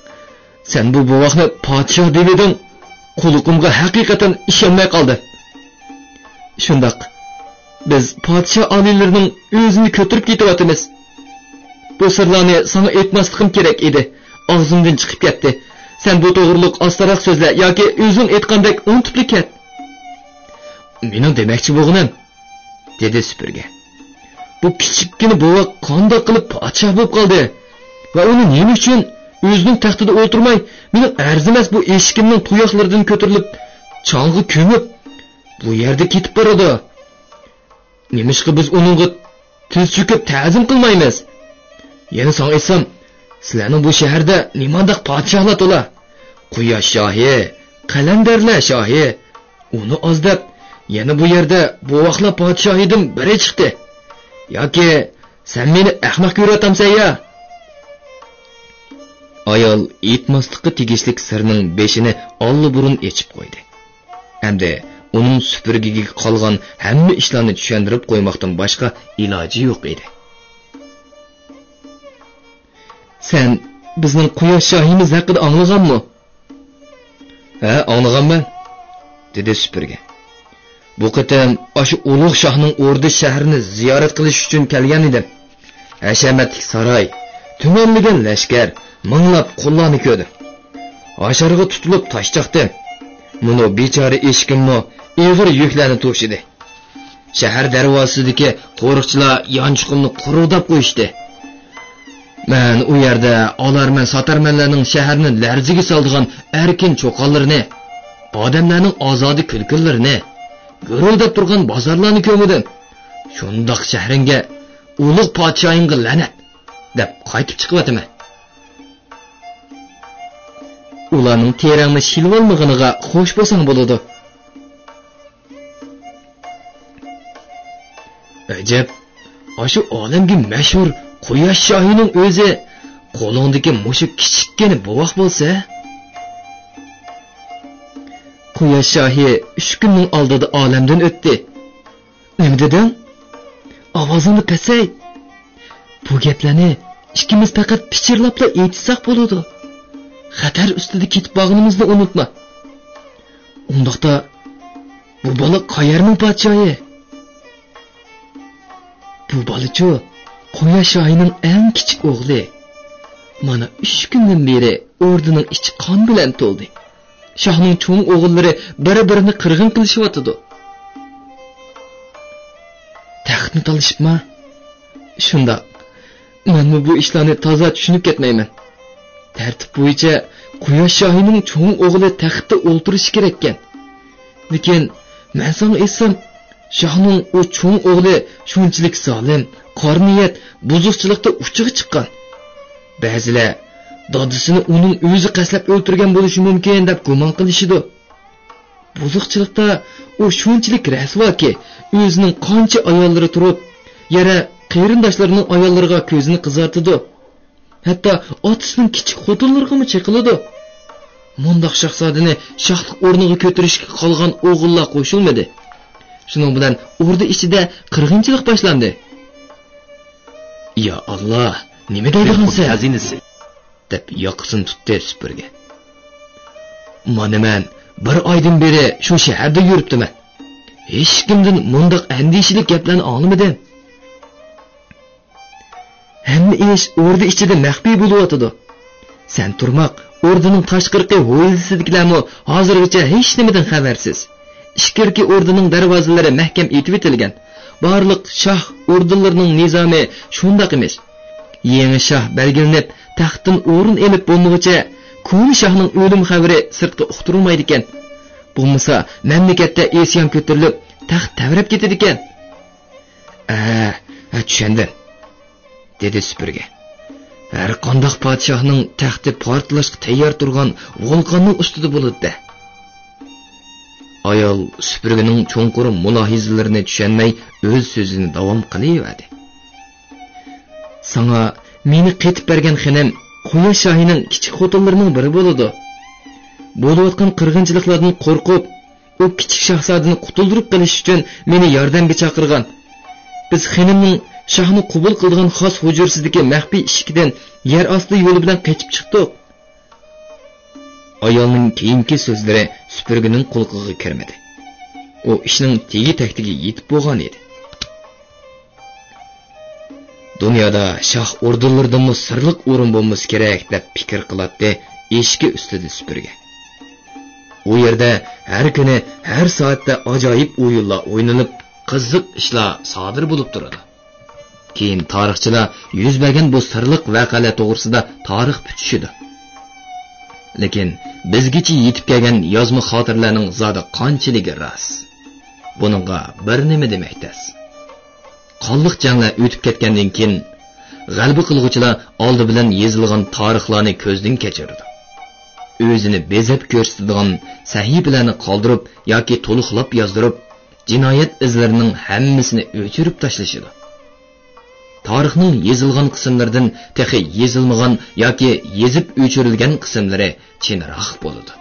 سەن بۇ بوۋاقنى پادىشاھ دېۋىدىڭ، قۇلىقىمغا ھەقىقەتەن ئىشەنمەي قالدىم.» «شۇنداق، بىز پادىشاھ ئالىيلىرىنىڭ ئۆزىنى كۆتۈرۈپ كېتىۋاتىمىز. بۇ سىرلارنى ساڭا ئېيتماسلىقىم كېرەك ئىدى، ئاغزىمدىن چىقىپ كەتتى. سەن بۇ توغرۇلۇق ئاستىراق سۆزلە ياكى ئۆزۈڭ ئېيتقاندەك ئۇنتۇپلا كەت.» «مېنىڭ دېمەكچى بولغىنىم،» دېدى سۈپۈرگە، «بۇ كىچىككىنە بوۋاق قانداق قىلىپ پادىشاھ بولۇپ قالدى؟ ۋە ئۇنى نېمە ئۈچۈن ئۆزىنىڭ تەختىدە ئولتۇرماي، مېنىڭ ئەرزىمەس بۇ ئېشىكىمنىڭ تۇياقلىرىدىن كۆتۈرۈلۈپ، چاڭغا كۆمۈپ، بۇ يەردە كېتىپ بارىدۇ؟ نېمىشقا بىز ئۇنىڭغا تىز چۆكۈپ تەزىم قىلمايمىز؟ يەنە ساڭا ئېيتسام، سىلەرنىڭ بۇ شەھەردە نېمانداق پادىشاھلار تولا. قۇياش شاھى، قەلەندەرلەر شاھى، ئۇنى ئاز دەپ، يەنە بۇ يەردە بوۋاقلار پادىشاھىدىن بىرى چىقتى. ياكى سەن مېنى ئەخمەق كۆرۈۋاتامسەن يا؟» ئايال ئېيتماسلىققا تېگىشلىك سىرنىڭ بېشىنى ئاللىبۇرۇن ئېچىپ قويدى. ئەمدى ئۇنىڭ سۈپۈرگىگە قالغان ھەممە ئىشلارنى چۈشەندۈرۈپ قويماقتىن باشقا ئىلاجى يوق ئىدى. سەن بىزنىڭ قۇياش شاھىمىز ھەققىدە ئاڭلىغانمۇ؟ ھە، ئاڭلىغانمەن، دېدى سۈپۈرگە. بۇ قېتىم ئاشۇ ئۇلۇغ شاھنىڭ ئوردىسى شەھىرىنى زىيارەت قىلىش ئۈچۈن كەلگەن ئىدىم. ھەشەمەتلىك ساراي، تۈمەنلىگەن لەشكەر، مىڭلاپ قۇللارنى كۆردۈم. ھاشارغا تۇتۇلۇپ تاش چاقتىم. مۇنۇ بىچارە ئېشىكىممۇ ئېغىر يۈكلەرنى توشىدى. شەھەر دەرۋازىسىدىكى قورۇقچىلار يانچۇقۇمنى قۇرۇقداپ قويۇشتى. مەن ئۇ يەردە ئالارمەن-ساتارمەنلەرنىڭ شەھەرنى لەرزىگە سالىدىغان ئەركىن چۇقانلىرىنى، ئادەملەرنىڭ ئازادە كۈلكىلىرىنى، گۈرۈلدەپ تۇرغان بازارلارنى كۆرمىدىم. «شۇنداق شەھىرىڭگە، ئۇلۇغ پادىشاھىڭغا لەنەت!» دەپ قايتىپ چىقىۋاتىمەن. ئۇلارنىڭ تېرەڭنى شىلىۋالمىغىنىغا خوش بولساڭ بولىدۇ. ئەجەب، ئاشۇ ئالەمگە مەشھۇر قۇياش شاھىنىڭ ئۆزى قولۇڭدىكى مۇشۇ كىچىككىنە بوۋاق بولسا؟ قۇياش شاھى ئۈچ كۈننىڭ ئالدىدا ئالەمدىن ئۆتتى. نېمە دېدىڭ؟ ئاۋازىڭنى پەسەيت. بۇ گەپلەرنى ئىككىمىز پەقەت پىچىرلاپلا ئېيتىشساق بولىدۇ. خەتەر ئۈستىدە كېتىپ بارغىنىمىزنى ئۇنتۇما. ئۇنداقتا، بۇ بالا قەيەرنىڭ پادىشاھى؟ بۇ بالىچۇ، قۇياش شاھىنىڭ ئەڭ كىچىك ئوغلى. مانا ئۈچ كۈندىن بېرى ئوردىنىڭ ئىچى قان بىلەن تولدى. شاھنىڭ چوڭ ئوغۇللىرى بىر-بىرىنى قىرغىن قىلىشىۋاتىدۇ. تەختنى تالىشىپما؟ شۇنداق. مەنمۇ بۇ ئىشلارنى تازا چۈشىنىپ كەتمەيمەن. تەرتىپ بويىچە قۇياش شاھىنىڭ چوڭ ئوغلى تەختتە ئولتۇرۇشى كېرەككەن. لېكىن مەن ساڭا ئېيتسام، شاھنىڭ ئۇ چوڭ ئوغلى شۇنچىلىك زالىم، قارا نىيەت، بۇزۇقچىلىقتا ئۇچىغا چىققان. بەزىلەر دادىسىنى ئۇنىڭ ئۆزى قەستلەپ ئۆلتۈرگەن بولۇشى مۇمكىن دەپ گۇمان قىلىشىدۇ. بۇزۇقچىلىقتا ئۇ شۇنچىلىك رەسۋاكى، ئۆزىنىڭ قانچە ئاياللىرى تۇرۇپ، يەنە قېرىنداشلىرىنىڭ ئاياللىرىغا كۆزىنى قىزارتىدۇ. ھەتتا ئاتىسىنىڭ كىچىك خوتۇنلىرىغىمۇ چېقىلىدۇ. مۇنداق شاھزادىنى شاھلىق ئورنىغا كۆتۈرۈشكە قالغان ئوغۇللار قوشۇلمىدى. شۇنىڭ بىلەن ئوردا ئىچىدە قىرغىنچىلىق باشلاندى. يا ئاللا، نېمە دەيدىغانسەن؟ خەزىنىسى. دەپ ياقىسىنى تۇتتى سۈپۈرگە. مانا مەن بىر ئايدىن بېرى شۇ شەھەردە يۈرۈپتىمەن. ھېچكىمدىن مۇنداق ئەندىشىلىك گەپلەرنى ئاڭلىمىدىم. ھەممە ئىش ئوردا ئىچىدە مەخپىي بولۇۋاتىدۇ. سەن تۇرماق، ئوردىنىڭ تاشقىرىقى ھويلىسىدىكىلەرمۇ ھازىرغىچە ھېچنېمىدىن خەۋەرسىز. ئىچكىرىكى ئوردىنىڭ دەرۋازىلىرى مەھكەم ئېتىۋېتىلگەن. بارلىق شاھ ئوردىلىرىنىڭ نىزامى شۇنداق ئىمىش. يېڭى شاھ بەلگىلىنىپ، تەختتىن ئورۇن ئېلىپ بولمىغۇچە، كونا شاھنىڭ ئۆلۈم خەۋىرى سىرتقا ئۇقتۇرۇلمايدىكەن. بولمىسا، مەملىكەتتە ئىسيان كۆتۈرۈلۈپ، تەخت تەۋرەپ كېتىدىكەن. ئە، ئە، چۈشەندىم، دېدى سۈپۈرگە. ھەر قانداق پادىشاھنىڭ تەختى پارتلاشقا تەييار تۇرغان ۋولقاننىڭ ئۈستىدە بولىدۇ-دە. ئايال سۈپۈرگىنىڭ چوڭقۇر مۇلاھىزىلىرىنى چۈشەنمەي، ئۆز سۆزىنى داۋام قىلىۋەردى. ساڭا مېنى قېتىپ بەرگەن خېنىم قۇياش شاھىنىڭ كىچىك خوتۇنلىرىنىڭ بىرى بولىدۇ. بولۇۋاتقان قىرغىنچىلىقلاردىن قورقۇپ، ئۇ كىچىك شاھزادىنى قۇتۇلدۇرۇپ قېلىش ئۈچۈن مېنى ياردەمگە چاقىرغان. بىز خېنىمنىڭ شاھنى قوبۇل قىلىدىغان خاس ھۇجرىسىدىكى مەخپىي ئىشىكىدىن يەر ئاستى يولى بىلەن قېچىپ چىقتۇق. ئايالنىڭ كېيىنكى سۆزلىرى سۈپۈرگىنىڭ قۇلىقىغا كىرمىدى. ئۇ ئىشنىڭ تېگى-تەكتىگە يېتىپ بولغان ئىدى. دۇنيادا شاھ ئوردىلىرىدىنمۇ سىرلىق ئورۇن بولمىسا كېرەك، دەپ پىكىر قىلاتتى ئېشىكى ئۈستىدە سۈپۈرگە. ئۇ يەردە ھەر كۈنى، ھەر سائەتتە ئاجايىپ ئويۇنلار ئوينىلىپ، قىزىق ئىشلار سادىر بولۇپ تۇرىدۇ. كېيىن تارىخچىلار يۈز بەرگەن بۇ سىرلىق ۋەقەلەر توغرىسىدا تارىخ پۈتۈشىدۇ. لېكىن بىزگىچە يېتىپ كەلگەن يازما خاتىرىلەرنىڭ زادى قانچىلىكى راست؟ بۇنىڭغا بىر نېمە دېمەك تەس. قانلىق جەڭلەر ئۆتۈپ كەتكەندىن كېيىن، غەلىبە قىلغۇچىلار ئالدى بىلەن يېزىلغان تارىخلارنى كۆزدىن كەچۈرىدۇ. ئۆزىنى بېزەپ كۆرسىتىدىغان سەھىپىلەرنى قالدۇرۇپ ياكى تولۇقلاپ يازدۇرۇپ، جىنايەت ئىزلىرىنىڭ ھەممىسىنى ئۆچۈرۈپ تاشلىشىدۇ. تارىخنىڭ يېزىلغان قىسىملىرىدىن تېخى يېزىلمىغان ياكى يېزىپ ئۆچۈرۈلگەن قىسىملىرى چىنراق بولىدۇ.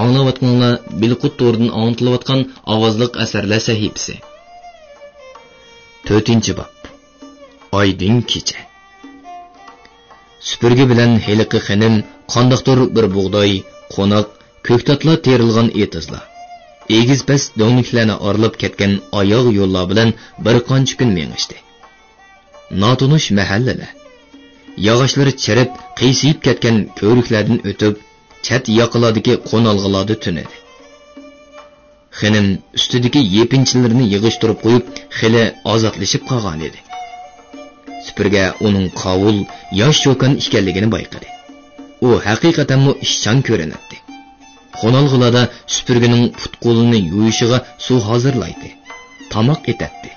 ئاڭلاۋاتقىنىڭلار بىلقۇت تورىدىن ئاڭلىتىلىۋاتقان ئاۋازلىق ئەسەرلەر سەھىپىسى. تۆتىنچى باب. ئايدىڭ كېچە. سۈپۈرگە بىلەن ھېلىقى خېنىم قانداقتۇر بىر بۇغداي، قوناق، كۆكتاتلار تېرىلغان ئېتىزلار، ئېگىز-پەس دۆڭلۈكلەرنى ئارىلاپ كەتكەن ئاياغ يوللار بىلەن بىر قانچە كۈن مېڭىشتى. ناتونۇش مەھەللىلەر، ياغاچلىرى چىرىپ، قىيسىيىپ كەتكەن كۆۋرۈكلەردىن ئۆتۈپ، چەت ياقىلاردىكى قونالغۇلاردا تۈنىدى. خېنىم ئۈستىدىكى يېپىنچىلىرىنى يىغىشتۇرۇپ قويۇپ، خېلى ئازادلىشىپ قالغانىدى. سۈپۈرگە ئۇنىڭ قاۋۇل، ياش چوكان ئىكەنلىكىنى بايقىدى. ئۇ ھەقىقەتەنمۇ ئىشچان كۆرۈنەتتى. قونالغۇلاردا سۈپۈرگىنىڭ پۇت-قولىنى يۇيۇشىغا سۇ ھازىرلايتتى. تاماق ئېتەتتى.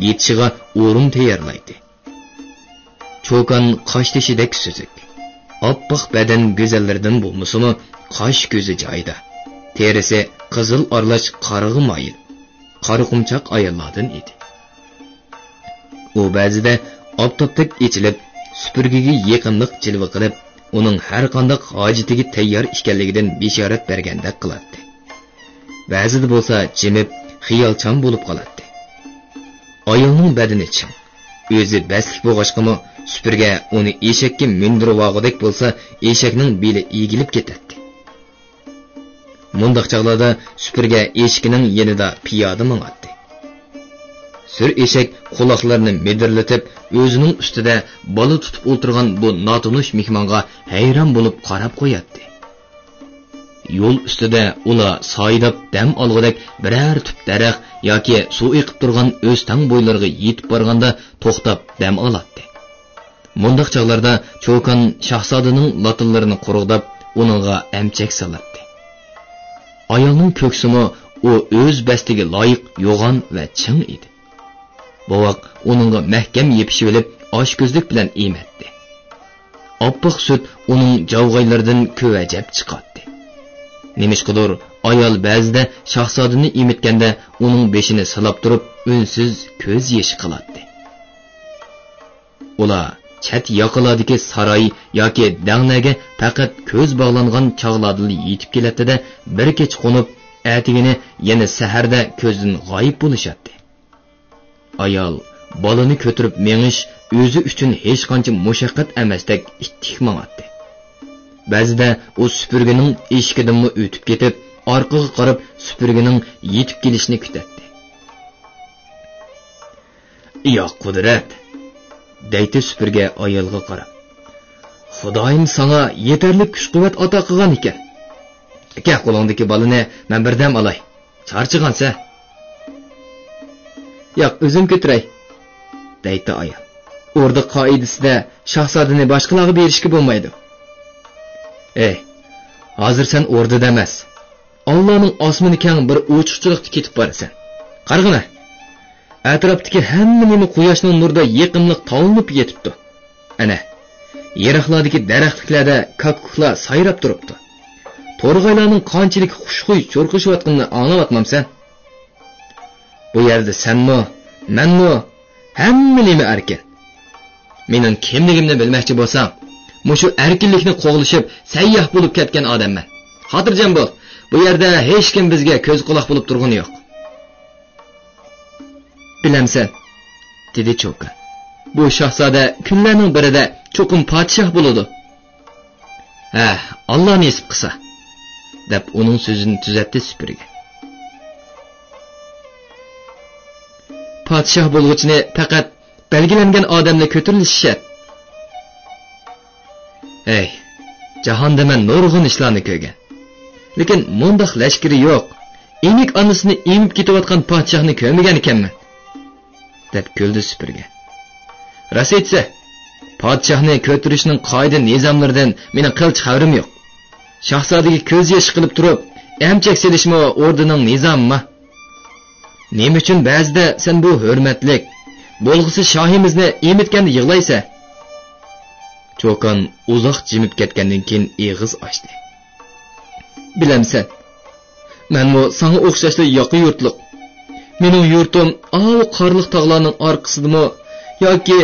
يېتىشىغا ئورۇن تەييارلايتتى. چوكان قاشتېشىدەك سۈزۈك. ئاپئاق بەدەن گۈزەللىرىدىن بولمىسىمۇ، قاش-كۆزى جايىدا. تېرىسى قىزىل ئارىلاش قارىغا مايىل، قارا قۇمچاق ئاياللاردىن ئىدى. ئۇ بەزىدە ئاپتاپتەك ئېچىلىپ، سۈپۈرگىگە يېقىملىق جىلۋە قىلىپ، ئۇنىڭ ھەرقانداق ھاجىتىگە تەييار ئىكەنلىكىدىن بېشارەت بەرگەندەك قىلاتتى. بەزىدە بولسا جىمىپ، خىيالچان بولۇپ قالاتتى. ئايالنىڭ بەدىنى چىڭ، ئۆزى بەستلىك بولغاچقىمۇ، سۈپۈرگە ئۇنى ئېشەككە مىندۈرۈۋالغۇدەك بولسا، ئېشەكنىڭ بېلى ئېگىلىپ كېتەتتى. مۇنداق چاغلاردا سۈپۈرگە ئېشىكىنىڭ يېنىدا پىيادە ماڭاتتى. سۈر ئېشەك قۇلاقلىرىنى مىدىرلىتىپ، ئۆزىنىڭ ئۈستىدە بالا تۇتۇپ ئولتۇرغان بۇ ناتونۇش مېھمانغا ھەيران بولۇپ قاراپ قوياتتى. يول ئۈستىدە ئۇلار سايىداپ دەم ئالغۇدەك بىرەر تۈپ دەرەخ ياكى سۇ ئېقىپ تۇرغان ئۆستەڭ بويلىرىغا يېتىپ بارغاندا توختاپ دەم ئالاتتى. مۇنداق چاغلاردا چوكان شاھزادىنىڭ لاتىلىرىنى قۇرغۇداپ، ئۇنىڭغا ئەمچەك سالاتتى. ئايالنىڭ كۆكسىمۇ ئۇ ئۆز بەستىگە لايىق يوغان ۋە چىڭ ئىدى. بوۋاق ئۇنىڭغا مەھكەم يېپىشىۋېلىپ، ئاچكۆزلۈك بىلەن ئېمەتتى. ئاپئاق سۈت ئۇنىڭ جاۋغايلىرىدىن كۆۋەجەپ چىقاتتى. نېمىشقىدۇر، ئايال بەزىدە شاھزادىنى ئېمىتكەندە ئۇنىڭ بېشىنى سىلاپ تۇرۇپ، ئۈنسىز كۆز يېشى قىلاتتى. ئۇلار چەت ياقىلاردىكى ساراي ياكى دەڭلەرگە پەقەت كۆز باغلانغان چاغلاردىلا يېتىپ كېلەتتى-دە، بىر كېچە قونۇپ، ئەتىگىنى يەنە سەھەردە كۆزدىن غايىب بولۇشاتتى. ئايال بالىنى كۆتۈرۈپ مېڭىش ئۆزى ئۈچۈن ھېچقانچە مۇشەققەت ئەمەستەك ئىتتىك ماڭاتتى. بەزىدە ئۇ سۈپۈرگىنىڭ ئېشىكىدىنمۇ ئۆتۈپ كېتىپ، ئارقىغا قاراپ سۈپۈرگىنىڭ يېتىپ كېلىشىنى كۈتەتتى. يا قۇدرەت! دەيتتى سۈپۈرگە ئايالغا قاراپ. خۇدايىم ساڭا يېتەرلىك كۈچ-قۇۋۋەت ئاتا قىلغان ئىكەن. ئەكە، قولۇڭدىكى بالىنى مەن بىر دەم ئالاي. چارچىغانسەن. ياق، ئۆزۈم كۆتۈرەي، دەيتتى ئايال. ئوردا قائىدىسىدە شاھزادىنى باشقىلارغا بېرىشكە بولمايدۇ. ئەي، ھازىر سەن ئوردىدا ئەمەس، ئاللانىڭ ئاسمىنى كەڭ بىر ئوچۇقچىلىقتا كېتىپ بارىسەن. قارىغىنا، ئەتراپتىكى ھەممە نېمە قۇياشنىڭ نۇرىدا يېقىملىق تاۋلىنىپ يېتىپتۇ. ئەنە، يىراقلاردىكى دەرەخلىكلەردە كاككۇكلار سايراپ تۇرۇپتۇ. تورغايلارنىڭ قانچىلىك خۇشخۇي چۇرقىشىۋاتقىنىنى ئاڭلاۋاتمامسەن؟ بۇ يەردە سەنمۇ، مەنمۇ، ھەممە نېمە ئەركىن. مېنىڭ كىملىكىمنى بىلمەكچى بولساڭ، مۇشۇ ئەركىنلىكنى قوغلىشىپ سەيياھ بولۇپ كەتكەن ئادەممەن. خاتىرجەم بول، بۇ يەردە ھېچكىم بىزگە كۆز-قۇلاق بولۇپ تۇرغىنى يوق. بىلەمسەن، دېدى چوكان، بۇ شاھزادە كۈنلەرنىڭ بىرىدە چوقۇم پادىشاھ بولىدۇ. ھە، ئاللا نېسىپ قىلسا، دەپ ئۇنىڭ سۆزىنى تۈزەتتى سۈپۈرگە. پادىشاھ بولغۇچىنى پەقەت بەلگىلەنگەن ئادەملا كۆتۈرۈلۈشى شەرت. ھەي، جاھاندا مەن نۇرغۇن ئىشلارنى كۆرگەن. لېكىن مۇنداق لەشكىرى يوق، ئېنىك ئانىسىنى ئېمىپ كېتىۋاتقان پادىشاھنى كۆرمىگەنىكەنمەن، دەپ كۈلدى سۈپۈرگە. راست ئېيتسا، پادىشاھنى كۆتۈرۈشنىڭ قائىدە-نىزاملىرىدىن مېنىڭ قىلچە خەۋىرىم يوق. شاھزادىگە كۆز يېشى قىلىپ تۇرۇپ، ئەمچەك سېلىشمۇ ئوردىنىڭ نىزامىما؟ نېمە ئۈچۈن بەزىدە سەن بۇ ھۆرمەتلىك، بولغۇسى شاھىمىزنى ئېمىتكەندە يىغلايسەن؟ چوكان ئۇزاق جىمىپ كەتكەندىن كېيىن ئېغىز ئاچتى. بىلەمسەن، مەنمۇ ساڭا ئوخشاشلا ياقا يۇرتلۇق. مېنىڭ يۇرتۇم ئاۋۇ قارلىق تاغلارنىڭ ئارقىسىدىمۇ ياكى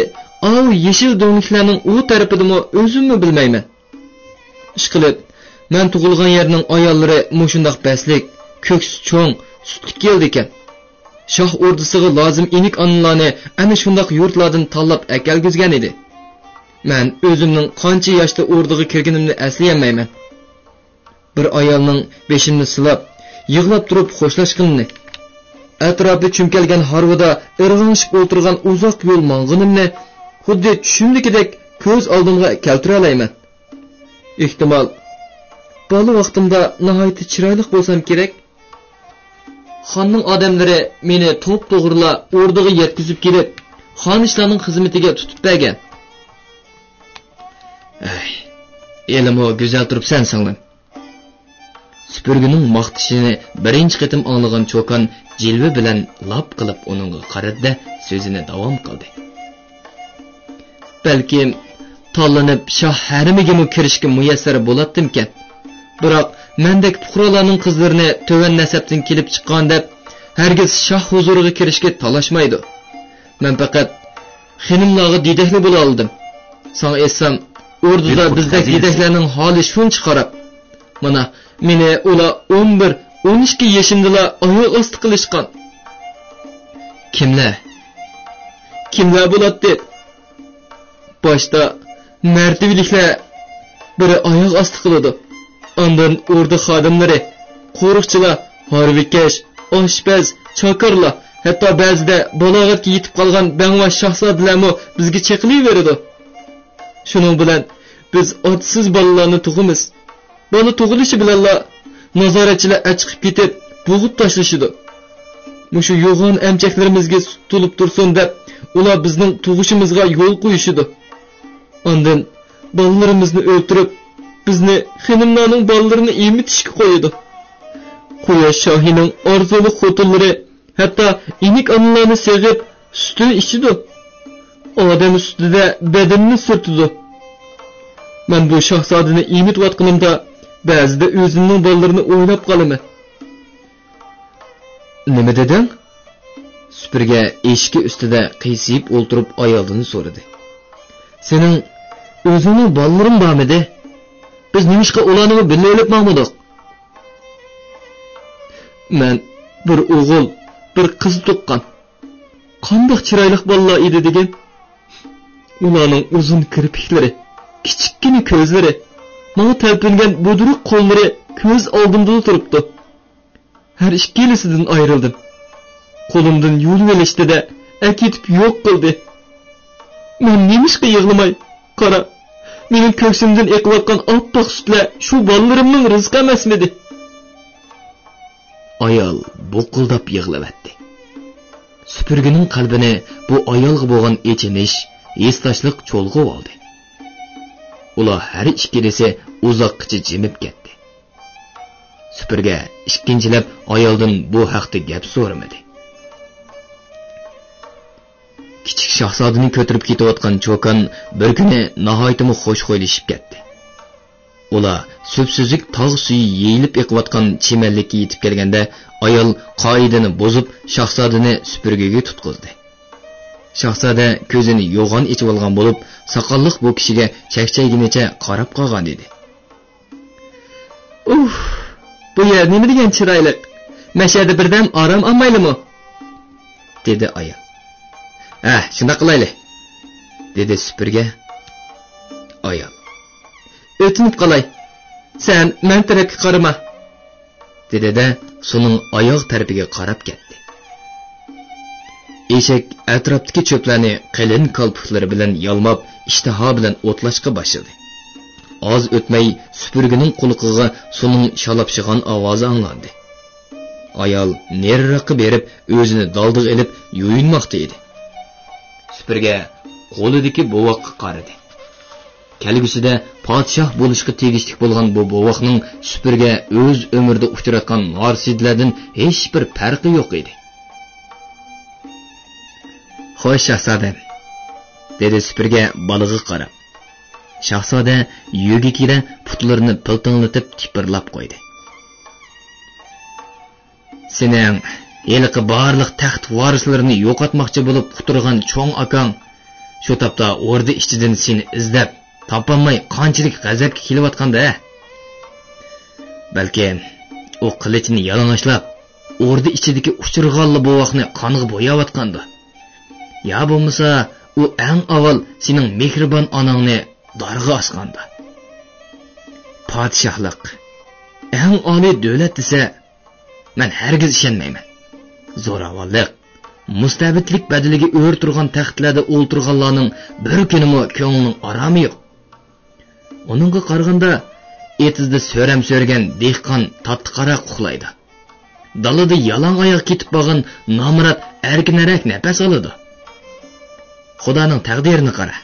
ئاۋۇ يېشىل دۆڭلۈكلەرنىڭ ئۇ تەرىپىدىمۇ ئۆزۈممۇ بىلمەيمەن. ئىشقىلىپ، مەن تۇغۇلغان يەرنىڭ ئاياللىرى مۇشۇنداق بەستلىك، كۆكسى چوڭ، سۈتلۈك كېلىدىكەن. شاھ ئوردىسىغا لازىم ئېنىك ئانىلارنى ئەنە شۇنداق يۇرتلاردىن تاللاپ ئەكەلگۈزگەن ئىدى. مەن ئۆزۈمنىڭ قانچە ياشتا ئوردىغا كىرگىنىمنى ئەسلىيەلمەيمەن. بىر ئايالنىڭ بېشىمنى سىلاپ، يىغلاپ تۇرۇپ خوشلاشقىنىنى، ئەتراپى چۈمكەلگەن ھارۋىدا ئىرغاڭشىپ ئولتۇرغان ئۇزاق يول ماڭغىنىمنى خۇددى چۈشۈمدىكىدەك كۆز ئالدىمغا كەلتۈرەلەيمەن. ئېھتىمال، بالا ۋاقتىمدا ناھايىتى چىرايلىق بولسام كېرەك. خاننىڭ ئادەملىرى مېنى توپتوغرىلا ئوردىغا يەتكۈزۈپ كېلىپ، خانىشلارنىڭ خىزمىتىگە تۇتۇپ بەرگەن. ئەي، ھېلىمۇ گۈزەل تۇرۇپسەن، سىڭلىم. سۈپۈرگىنىڭ ماختىشىنى بىرىنچى قېتىم ئاڭلىغان چوكان جىلۋە بىلەن لاپ قىلىپ ئۇنىڭغا قارىدى-دە، سۆزىنى داۋام قىلدى. بەلكىم، تاللىنىپ شاھ ھەرىمىگىمۇ كىرىشكە مۇيەسسەر بولاتتىمكەن. بىراق، مەندەك پۇقرالارنىڭ قىزلىرىنى تۆۋەن نەسەبتىن كېلىپ چىققان دەپ، ھەرگىز شاھ ھۇزۇرىغا كىرىشكە تالاشمايدۇ. مەن پەقەت خېنىملارغا دېدەكلا بولالىدىم. ساڭا ئېيتسام، ئوردىدا بىزدەك دېدەكلەرنىڭ ھالى شۇنچە خاراب. مانا، مېنى ئۇلار ئون بىر، ئون ئىككى يېشىمدىلا ئاياغ ئاستى قىلىشقان. كىملەر؟ كىملەر بولاتتى؟ باشتا مەرتىۋىلىكلەر بىرى ئاياغ ئاستى قىلىدۇ. ئاندىن ئوردا خادىملىرى، قورۇقچىلار، ھارۋىكەش، ئاشپەز، چاكارلار، ھەتتا بەزىدە بالاغەتكە يېتىپ قالغان بەڭۋاش شاھزادىلەرمۇ بىزگە چېقىلىۋېرىدۇ. شۇنىڭ بىلەن بىز ئاتىسىز بالىلارنى تۇغىمىز. بالا تۇغۇلۇشى بىلەنلا نازارەتچىلەر ئەچىقىپ كېتىپ، بوغۇپ تاشلىشىدۇ. مۇشۇ يوغان ئەمچەكلىرىمىزگە سۈت تولۇپ تۇرسۇن دەپ، ئۇلار بىزنىڭ تۇغۇشىمىزغا يول قويۇشىدۇ. ئاندىن بالىلىرىمىزنى ئۆلتۈرۈپ، بىزنى خېنىملارنىڭ بالىلىرىنى ئېمىتىشكە قويىدۇ. قۇياش شاھىنىڭ ئارزۇلۇق خوتۇنلىرى ھەتتا ئېنىك ئانىلارنى سېغىپ، سۈتىنى ئىچىدۇ. ئادەم ئۈستىدە بەدىنىنى سۈرتىدۇ. مەن بۇ شاھزادىنى ئېمىتىۋاتقىنىمدا، بەزىدە ئۆزۈمنىڭ بالىلىرىنى ئويلاپ قالىمەن. نېمە دېدىڭ؟ سۈپۈرگە ئېشىكى ئۈستىدە قىيسىيىپ ئولتۇرۇپ ئايالدىن سورىدى. سېنىڭ ئۆزۈڭنىڭ بالىلىرىڭ بارمىدى؟ بىز نېمىشقا ئۇلارنىمۇ بىللە ئېلىپ ماڭمىدۇق؟ مەن بىر ئوغۇل، بىر قىز تۇغقان. قانداق چىرايلىق بالىلار ئىدى دېگىن. ئۇلارنىڭ ئۇزۇن كىرپىكلىرى، كىچىككىنە كۆزلىرى، ماڭا تەلپۈنگەن بۇدرۇق قوللىرى كۆز ئالدىمدىلا تۇرۇپتۇ. ھەر ئىككىلىسىدىن ئايرىلدىم. قولۇمدىن يۇلۇۋېلىشتى-دە، ئەكېتىپ يوق قىلدى. مەن نېمىشقا يىغلىماي؟ قارا، مېنىڭ كۆكسۈمدىن ئېقىۋاتقان ئاپئاق سۈتلەر شۇ بالىلىرىمنىڭ رىزقى ئەمەسمىدى؟ ئايال بۇقۇلداپ يىغلىۋەتتى. سۈپۈرگىنىڭ قەلبىنى بۇ ئايالغا بولغان ئېچىنىش، ھېسداشلىق چۇلغىۋالدى. ئۇلار ھەر ئىككىلىسى ئۇزاققىچە جىمىپ كەتتى. سۈپۈرگە ئىككىنچىلەپ ئايالدىن بۇ ھەقتە گەپ سورىمىدى. كىچىك شاھزادىنى كۆتۈرۈپ كېتىۋاتقان چوكان بىر كۈنى ناھايىتىمۇ خۇش خۇيلىشىپ كەتتى. ئۇلار سۈپسۈزۈك تاغ سۈيى يېيىلىپ ئېقىۋاتقان چىمەنلىككە يېتىپ كەلگەندە، ئايال قائىدىنى بۇزۇپ، شاھزادىنى سۈپۈرگىگە تۇتقۇزدى. شاھزادە كۆزىنى يوغان ئېچىۋالغان بولۇپ، ساقاللىق بۇ كىشىگە چەكچەيگىنىچە قاراپ قالغان ئىدى. ئۇھ، بۇ يەر نېمە دېگەن چىرايلىق! مەشەدە بىردەم ئارام ئالمايلىمۇ؟ دېدى ئايال. ھە، شۇنداق قىلايلى، دېدى سۈپۈرگە ئايال. ئۆتۈنۈپ قالاي، سەن مەن تەرەپكە قارىما، دېدى-دە، سۇنىڭ ئاياغ تەرىپىگە قاراپ كەتتى. ئېشەك ئەتراپتىكى چۆپلەرنى قېلىن كالپۇكلىرى بىلەن يالماپ، ئىشتىھا بىلەن ئوتلاشقا باشلىدى. ئاز ئۆتمەي، سۈپۈرگىنىڭ قۇلىقىغا سۇنىڭ شالاپشىغان ئاۋازى ئاڭلاندى. ئايال نېرىراققا بېرىپ، ئۆزىنى دالدىغا ئېلىپ يۇيۇنماقتا ئىدى. سۈپۈرگە قولىدىكى بوۋاققا قارىدى. كەلگۈسىدە پادىشاھ بولۇشقا تېگىشلىك بولغان بۇ بوۋاقنىڭ سۈپۈرگە ئۆز ئۆمرىدە ئۇچراتقان نارسىدىلەردىن ھېچبىر پەرقى يوق ئىدى. خوش، شاھزادەم، دېدى سۈپۈرگە بالىغا قاراپ. شاھزادە يۈگىكىدە پۇتلىرىنى پىلتىڭلىتىپ تىپىرلاپ قويدى. سېنىڭ ھېلىقى بارلىق تەخت ۋارىسلىرىنى يوقاتماقچى بولۇپ قۇتۇرغان چوڭ ئاكاڭ شۇ تاپتا ئوردا ئىچىدىن سېنى ئىزدەپ، تاپالماي قانچىلىك غەزەپكە كېلىۋاتقاندا. بەلكىم ئۇ قىلىچىنى يالىڭاچلاپ، ئوردا ئىچىدىكى ئۇچۇرغانلا بوۋاقنى قانغا بوياۋاتقاندۇ. يا بولمىسا، ئۇ ئەڭ ئاۋۋال سېنىڭ مېھرىبان ئاناڭنى دارغا ئاسقاندۇ. پادىشاھلىق ئەڭ ئالىي دۆلەت دېسە، مەن ھەرگىز ئىشەنمەيمەن. زوراۋانلىق، مۇستەبىتلىك بەدىلىگە ئۆرە تۇرغان تەختلەردە ئولتۇرغانلارنىڭ بىر كۈنىمۇ كۆڭلىنىڭ ئارامى يوق. ئۇنىڭغا قارىغاندا، ئېتىزدا سۆرەم سۆرىگەن دېھقان تاتلىقراق ئۇخلايدۇ. دالىدا يالاڭ ئاياغ كېتىپ بارغان نامرات ئەركىنرەك نەپەس ئالىدۇ. خۇدانىڭ تەقدىرىنى قارا.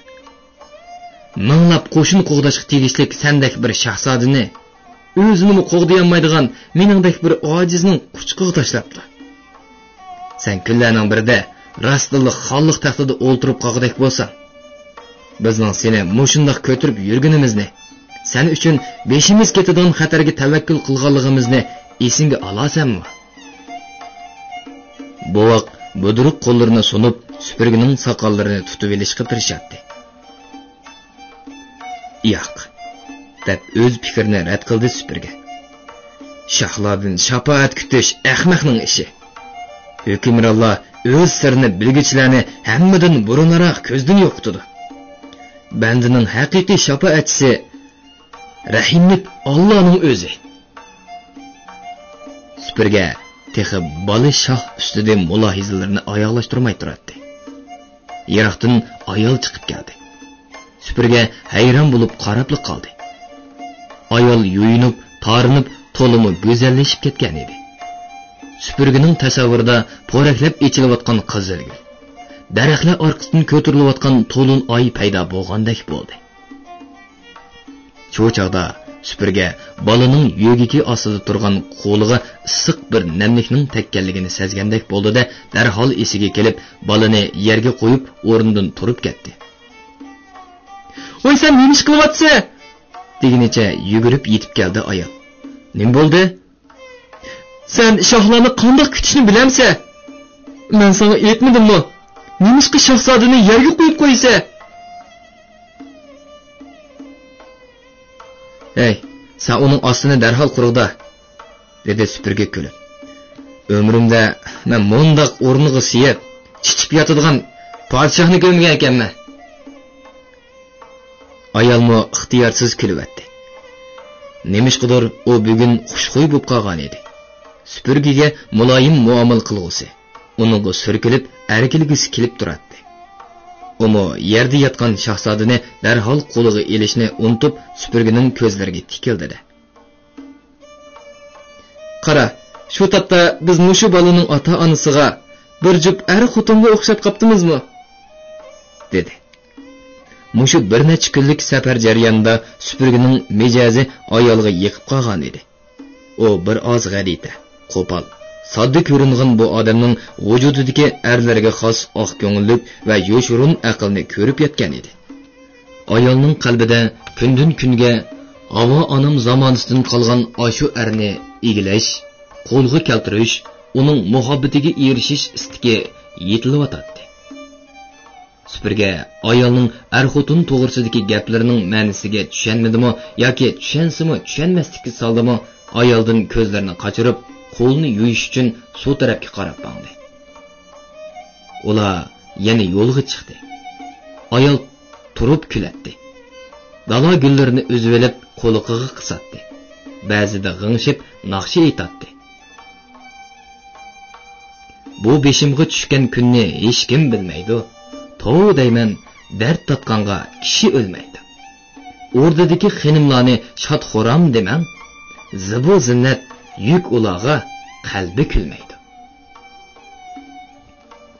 مىڭلاپ قوشۇن قوغداشقا تېگىشلىك سەندەك بىر شاھزادىنى ئۆزىنىمۇ قوغدىيالمايدىغان مېنىڭدەك بىر ئاجىزنىڭ قۇچىقىغا تاشلاپتۇ. سەن كۈنلەرنىڭ بىرىدە راستتىنلا خانلىق تەختىدە ئولتۇرۇپ قالغۇدەك بولساڭ، بىزنىڭ سېنى مۇشۇنداق كۆتۈرۈپ يۈرگىنىمىزنى، سەن ئۈچۈن بېشىمىز كېتىدىغان خەتەرگە تەۋەككۈل قىلغانلىقىمىزنى ئېسىڭگە ئالارسەنمۇ؟ بوۋاق بۇدرۇق قوللىرىنى سۇنۇپ، سۈپۈرگىنىڭ ساقاللىرىنى تۇتۇۋېلىشقا تىرىشاتتى. ياق، دەپ ئۆز پىكرىنى رەت قىلدى سۈپۈرگە. شاھلاردىن شاپائەت كۈتۈش ئەخمەقنىڭ ئىشى. ھۆكۈمرانلار ئۆز سىرىنى بىلگۈچىلەرنى ھەممىدىن بۇرۇنراق كۆزدىن يوقىتىدۇ. بەندىنىڭ ھەقىقىي شاپائەتچىسى رەھىملىك ئاللانىڭ ئۆزى. سۈپۈرگە تېخى بالا شاھ ئۈستىدە مۇلاھىزىلىرىنى ئاياغلاشتۇرماي تۇراتتى. يىراقتىن ئايال چىقىپ كەلدى. سۈپۈرگە ھەيران بولۇپ قاراپلا قالدى. ئايال يۇيۇنۇپ، تارىنىپ، تولىمۇ گۈزەللىشىپ كەتكەن ئىدى. سۈپۈرگىنىڭ تەسەۋۋۇرىدا پورەكلەپ ئېچىلىۋاتقان قىزىلگۈل، دەرەخلەر ئارقىسىدىن كۆتۈرۈلۈۋاتقان تولۇن ئاي پەيدا بولغاندەك بولدى. شۇ چاغدا سۈپۈرگە بالىنىڭ يۆگىكى ئاستىدا تۇرغان قولىغا ئىسسىق بىر نەملىكنىڭ تەگكەنلىكىنى سەزگەندەك بولدى-دە، دەرھال ئېسىگە كېلىپ، بالىنى يەرگە قويۇپ، ئورنىدىن تۇرۇپ كەتتى. «ۋاي، سەن نېمە ئىش قىلىۋاتىسەن؟» دېگىنىچە يۈگۈرۈپ يېتىپ كەلدى ئايال. «نېمە بولدى؟» «سەن شاھلارنى قانداق كۈتۈشنى بىلەمسەن؟ مەن ساڭا ئېيتمىدىممۇ؟ نېمىشقا شاھزادىنى يەرگە قويۇپ قويىسەن؟» «ھەي، سەن ئۇنىڭ ئاستىنى دەرھال قۇرغۇدا!» دېدى سۈپۈرگە كۈلۈپ. «ئۆمرۈمدە مەن مۇنداق ئورنىغا سىيىپ، چىچىپ ياتىدىغان پادىشاھنى كۆرمىگەن ئىكەنمەن.» ئايالمۇ ئىختىيارسىز كۈلۈۋەتتى. نېمىشقىدۇر ئۇ بۈگۈن خۇشخۇي بولۇپ قالغان ئىدى. سۈپۈرگىگە مۇلايىم مۇئامىلە قىلغۇسى، ئۇنىڭغا سۈركىلىپ ئەركىلىگۈسى كېلىپ تۇراتتى. ئۇمۇ يەردە ياتقان شاھزادىنى دەرھال قولىغا ئېلىشنى ئۇنتۇپ، سۈپۈرگىنىڭ كۆزلىرىگە تىكىلدى-دە. «قارا، شۇ تاپتا بىز مۇشۇ بالىنىڭ ئاتا-ئانىسىغا، بىر جۈپ ئەر-خوتۇنغا ئوخشاپ قاپتىمىزمۇ؟» دېدى. مۇشۇ بىر نەچچە كۈنلۈك سەپەر جەريانىدا سۈپۈرگىنىڭ مىجەزى ئايالغا يېقىپ قالغان ئىدى. ئۇ بىر ئاز غەلىتە، قوپال، ساددا كۆرۈنىدىغان بۇ ئادەمنىڭ ۋۇجۇدىدىكى ئەرلەرگە خاس ئاق كۆڭۈللۈك ۋە يوشۇرۇن ئەقىلنى كۆرۈپ يەتكەن ئىدى. ئايالنىڭ قەلبىدە كۈندىن-كۈنگە ھاۋا ئانام زامانىسىدىن قالغان ئاشۇ ئەرنى ئىگىلەش، قولغا كەلتۈرۈش، ئۇنىڭ مۇھەببىتىگە ئېرىشىش ئىستىكى يېتىلىۋاتاتتى. سۈپۈرگە ئايالنىڭ ئەر-خوتۇن توغرىسىدىكى گەپلىرىنىڭ مەنىسىگە چۈشەنمىدىمۇ ياكى چۈشەنسىمۇ چۈشەنمەسلىككە سالدىمۇ، ئايالدىن كۆزلىرىنى قاچۇرۇپ، قولىنى يۇيۇش ئۈچۈن سۇ تەرەپكە قاراپ ماڭدى. ئۇلار يەنە يولغا چىقتى. ئايال تۇرۇپ كۈلەتتى. دالا گۈللىرىنى ئۈزۈۋېلىپ قۇلىقىغا قىساتتى. بەزىدە غىڭشىپ ناخشا ئېيتاتتى. بۇ بېشىمغا چۈشكەن كۈننى ھېچكىم بىلمەيدۇ. توۋا دەيمەن، دەرد تارتقانغا كىشى ئۆلمەيدۇ. ئوردىدىكى خېنىملارنى شاد-خۇرام دېمەڭ، زىبۇ-زىننەت يۈك ئۇلارغا، قەلبى كۈلمەيدۇ.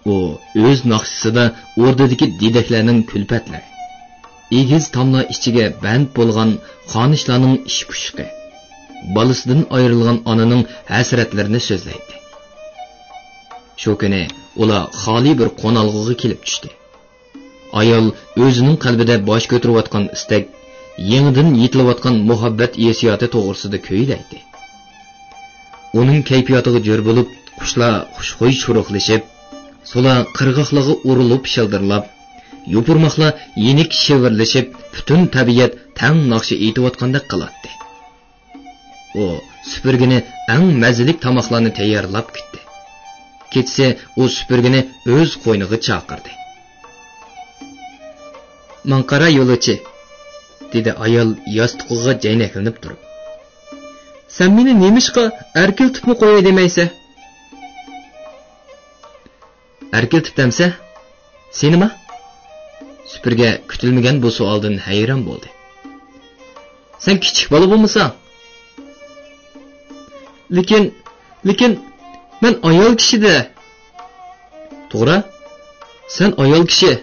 ئۇ ئۆز ناخشىسىدا ئوردىدىكى دېدەكلەرنىڭ كۈلپەتلىرى، ئېگىز تاملار ئىچىگە بەند بولغان خانىشلارنىڭ ئىش-پۇشۇقى، بالىسىدىن ئايرىلغان ئانىنىڭ ھەسرەتلىرىنى سۆزلەيتتى. شۇ كۈنى ئۇلار خالىي بىر قونالغۇغا كېلىپ چۈشتى. ئايال ئۆزىنىڭ قەلبىدە باش كۆتۈرۈۋاتقان ئىستەك، يېڭىدىن يېتىلىۋاتقان مۇھەببەت ھېسسىياتى توغرىسىدا كۈيلەيتتى. ئۇنىڭ كەيپىياتىغا جۆر بولۇپ، قۇشلار خۇشخۇي چۇرۇقلىشىپ، سۇلار قىرغاقلارغا ئۇرۇلۇپ شىلدىرلاپ، يوپۇرماقلار يېنىك شىۋىرلىشىپ، پۈتۈن تەبىئەت تەڭ ناخشا ئېيتىۋاتقاندەك قىلاتتى. ئۇ سۈپۈرگىنى ئەڭ مەززىلىك تاماقلارنى تەييارلاپ كۈتتى. كېچىسى ئۇ سۈپۈرگىنى ئۆز قوينىغا چاقىردى. ماڭا قارا، يولۇچى، دېدى ئايال ياستۇقىغا جەينەكلىنىپ تۇرۇپ. سەن مېنى نېمىشقا ئەركىلىتىپمۇ قوياي دېمەيسەن؟ ئەركىلىتىپ دەمسە؟ سېنىما؟ سۈپۈرگە كۈتۈلمىگەن بۇ سوئالدىن ھەيران بولدى. سەن كىچىك بالا بولمىساڭ؟ لېكىن، لېكىن مەن ئايال كىشىدە. توغرا، سەن ئايال كىشى.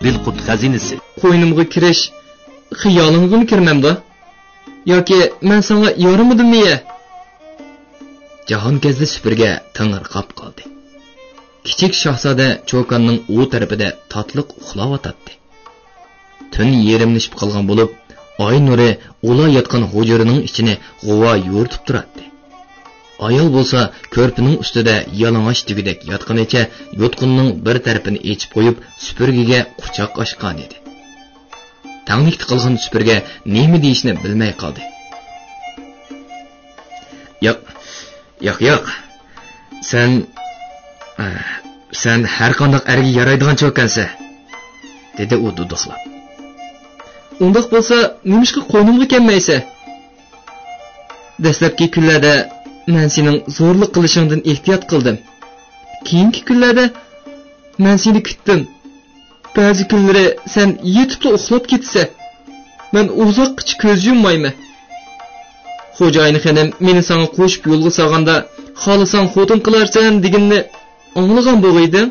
دىلقۇت خەزىنىسى. قوينۇمغا كىرىش خىيالىڭغىمۇ كىرمەمدۇ؟ ياكى مەن ساڭا يارىمىدىممۇ يە؟ جاھانكەزدى سۈپۈرگە تېڭىرقاپ قالدى. كىچىك شاھزادە چوكاننىڭ ئۇ تەرىپىدە تاتلىق ئۇخلاۋاتاتتى. تۈن يېرىملىشىپ قالغان بولۇپ، ئاي نۇرى ئۇلار ياتقان ھۇجرىنىڭ ئىچىنى غۇۋا يورۇتۇپ تۇراتتى. ئايال بولسا كۆرپىنىڭ ئۈستىدە يالىڭاچ دېگۈدەك ياتقىنىچە يوتقۇننىڭ بىر تەرىپىنى ئېچىپ قويۇپ، سۈپۈرگىگە قۇچاق ئاچقانىدى. تەڭلىكتە قالغان سۈپۈرگە نېمە دېيىشنى بىلمەي قالدى. ياق، ياق، ياق. سەن، ئە، سەن ھەر قانداق ئەرگە يارايدىغان چوكانسەن، دېدى ئۇ دۇدۇقلاپ. ئۇنداق بولسا، نېمىشقا قوينۇمغا كەلمەيسەن؟ دەسلەپكى كۈنلەردە مەن سېنىڭ زورلۇق قىلىشىڭدىن ئېھتىيات قىلدىم. كېيىنكى كۈنلەردە مەن سېنى كۈتتۈم. بەزى كۈنلىرى سەن يېتىپلا ئۇخلاپ كېتىسەن. مەن ئۇزاققىچە كۆز يۇممايمەن. خوجايىن خېنىم مېنى ساڭا قوشۇپ يولغا سالغاندا، «خالىساڭ خوتۇن قىلارسەن» دېگىنىنى ئاڭلىغان بوغىيدىڭ؟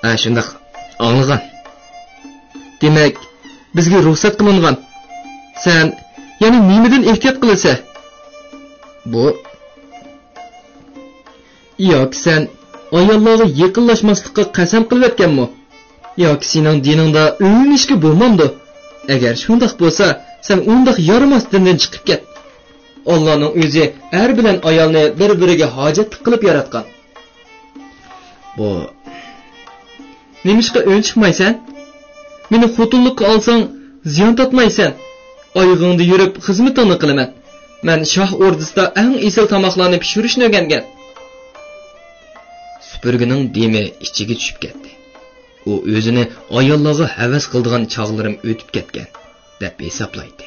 ھە، شۇنداق، ئاڭلىغان. دېمەك، بىزگە رۇخسەت قىلىنغان. سەن يەنە نېمىدىن ئېھتىيات قىلىسەن؟ بۇ ياكى سەن ئاياللارغا يېقىنلاشماسلىققا قەسەم قىلىۋەتكەنمۇ؟ ياكى سېنىڭ دىنىڭدا ئۆيلىنىشكە بولمامدۇ؟ ئەگەر شۇنداق بولسا، سەن ئۇنداق يارىماس دىندىن چىقىپ كەت. ئاللانىڭ ئۆزى ئەر بىلەن ئايالنى بىر-بىرىگە ھاجەتلىك قىلىپ ياراتقان. بۇ نېمىشقا ئۈن چىقمايسەن؟ مېنى خوتۇنلۇققا ئالساڭ، زىيان تارتمايسەن. ئايىغىڭدا يۈرۈپ خىزمىتىڭنى قىلىمەن. مەن شاھ ئوردىسىدا ئەڭ ئېسىل تاماقلارنى پىشۇرۇشنى ئۆگەنگەن. سۈپۈرگىنىڭ دېمى ئىچىگە چۈشۈپ كەتتى. ئۇ ئۆزىنى ئاياللارغا ھەۋەس قىلىدىغان چاغلىرىم ئۆتۈپ كەتكەن، دەپ ھېسابلايتتى.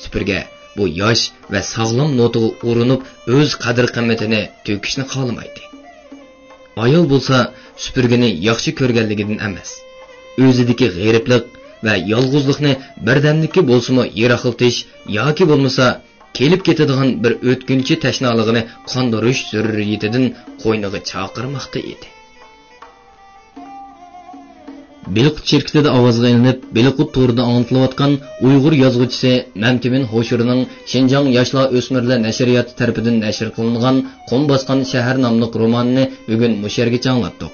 سۈپۈرگە بۇ ياش ۋە ساغلام نوتىغا ئۇرۇنۇپ، ئۆز قەدىر-قىممىتىنى تۆكۈشنى خالىمايتتى. ئايال بولسا سۈپۈرگىنى ياخشى كۆرگەنلىكىدىن ئەمەس، ئۆزىدىكى غېرىبلىق ۋە يالغۇزلۇقنى بىردەملىككە بولسىمۇ يىراقلىتىش ياكى بولمىسا كېلىپ كېتىدىغان بىر ئۆتكۈنچى تەشنالىقىنى قاندۇرۇش زۆرۈرىيىتىدىن قوينىغا چاقىرماقتا ئىدى. بېلىققۇت شىركىتىدە ئاۋازغا ئېلىنىپ، بېلىققۇت تورىدا ئاڭلىتىلىۋاتقان ئۇيغۇر يازغۇچىسى مەمتىمىن ھوشۇرنىڭ شىنجاڭ ياشلار ئۆسمۈرلەر نەشرىياتى تەرىپىدىن نەشر قىلىنغان قۇم باسقان شەھەر ناملىق رومانىنى بۈگۈن مۇشۇ يەرگىچە ئاڭلاتتۇق.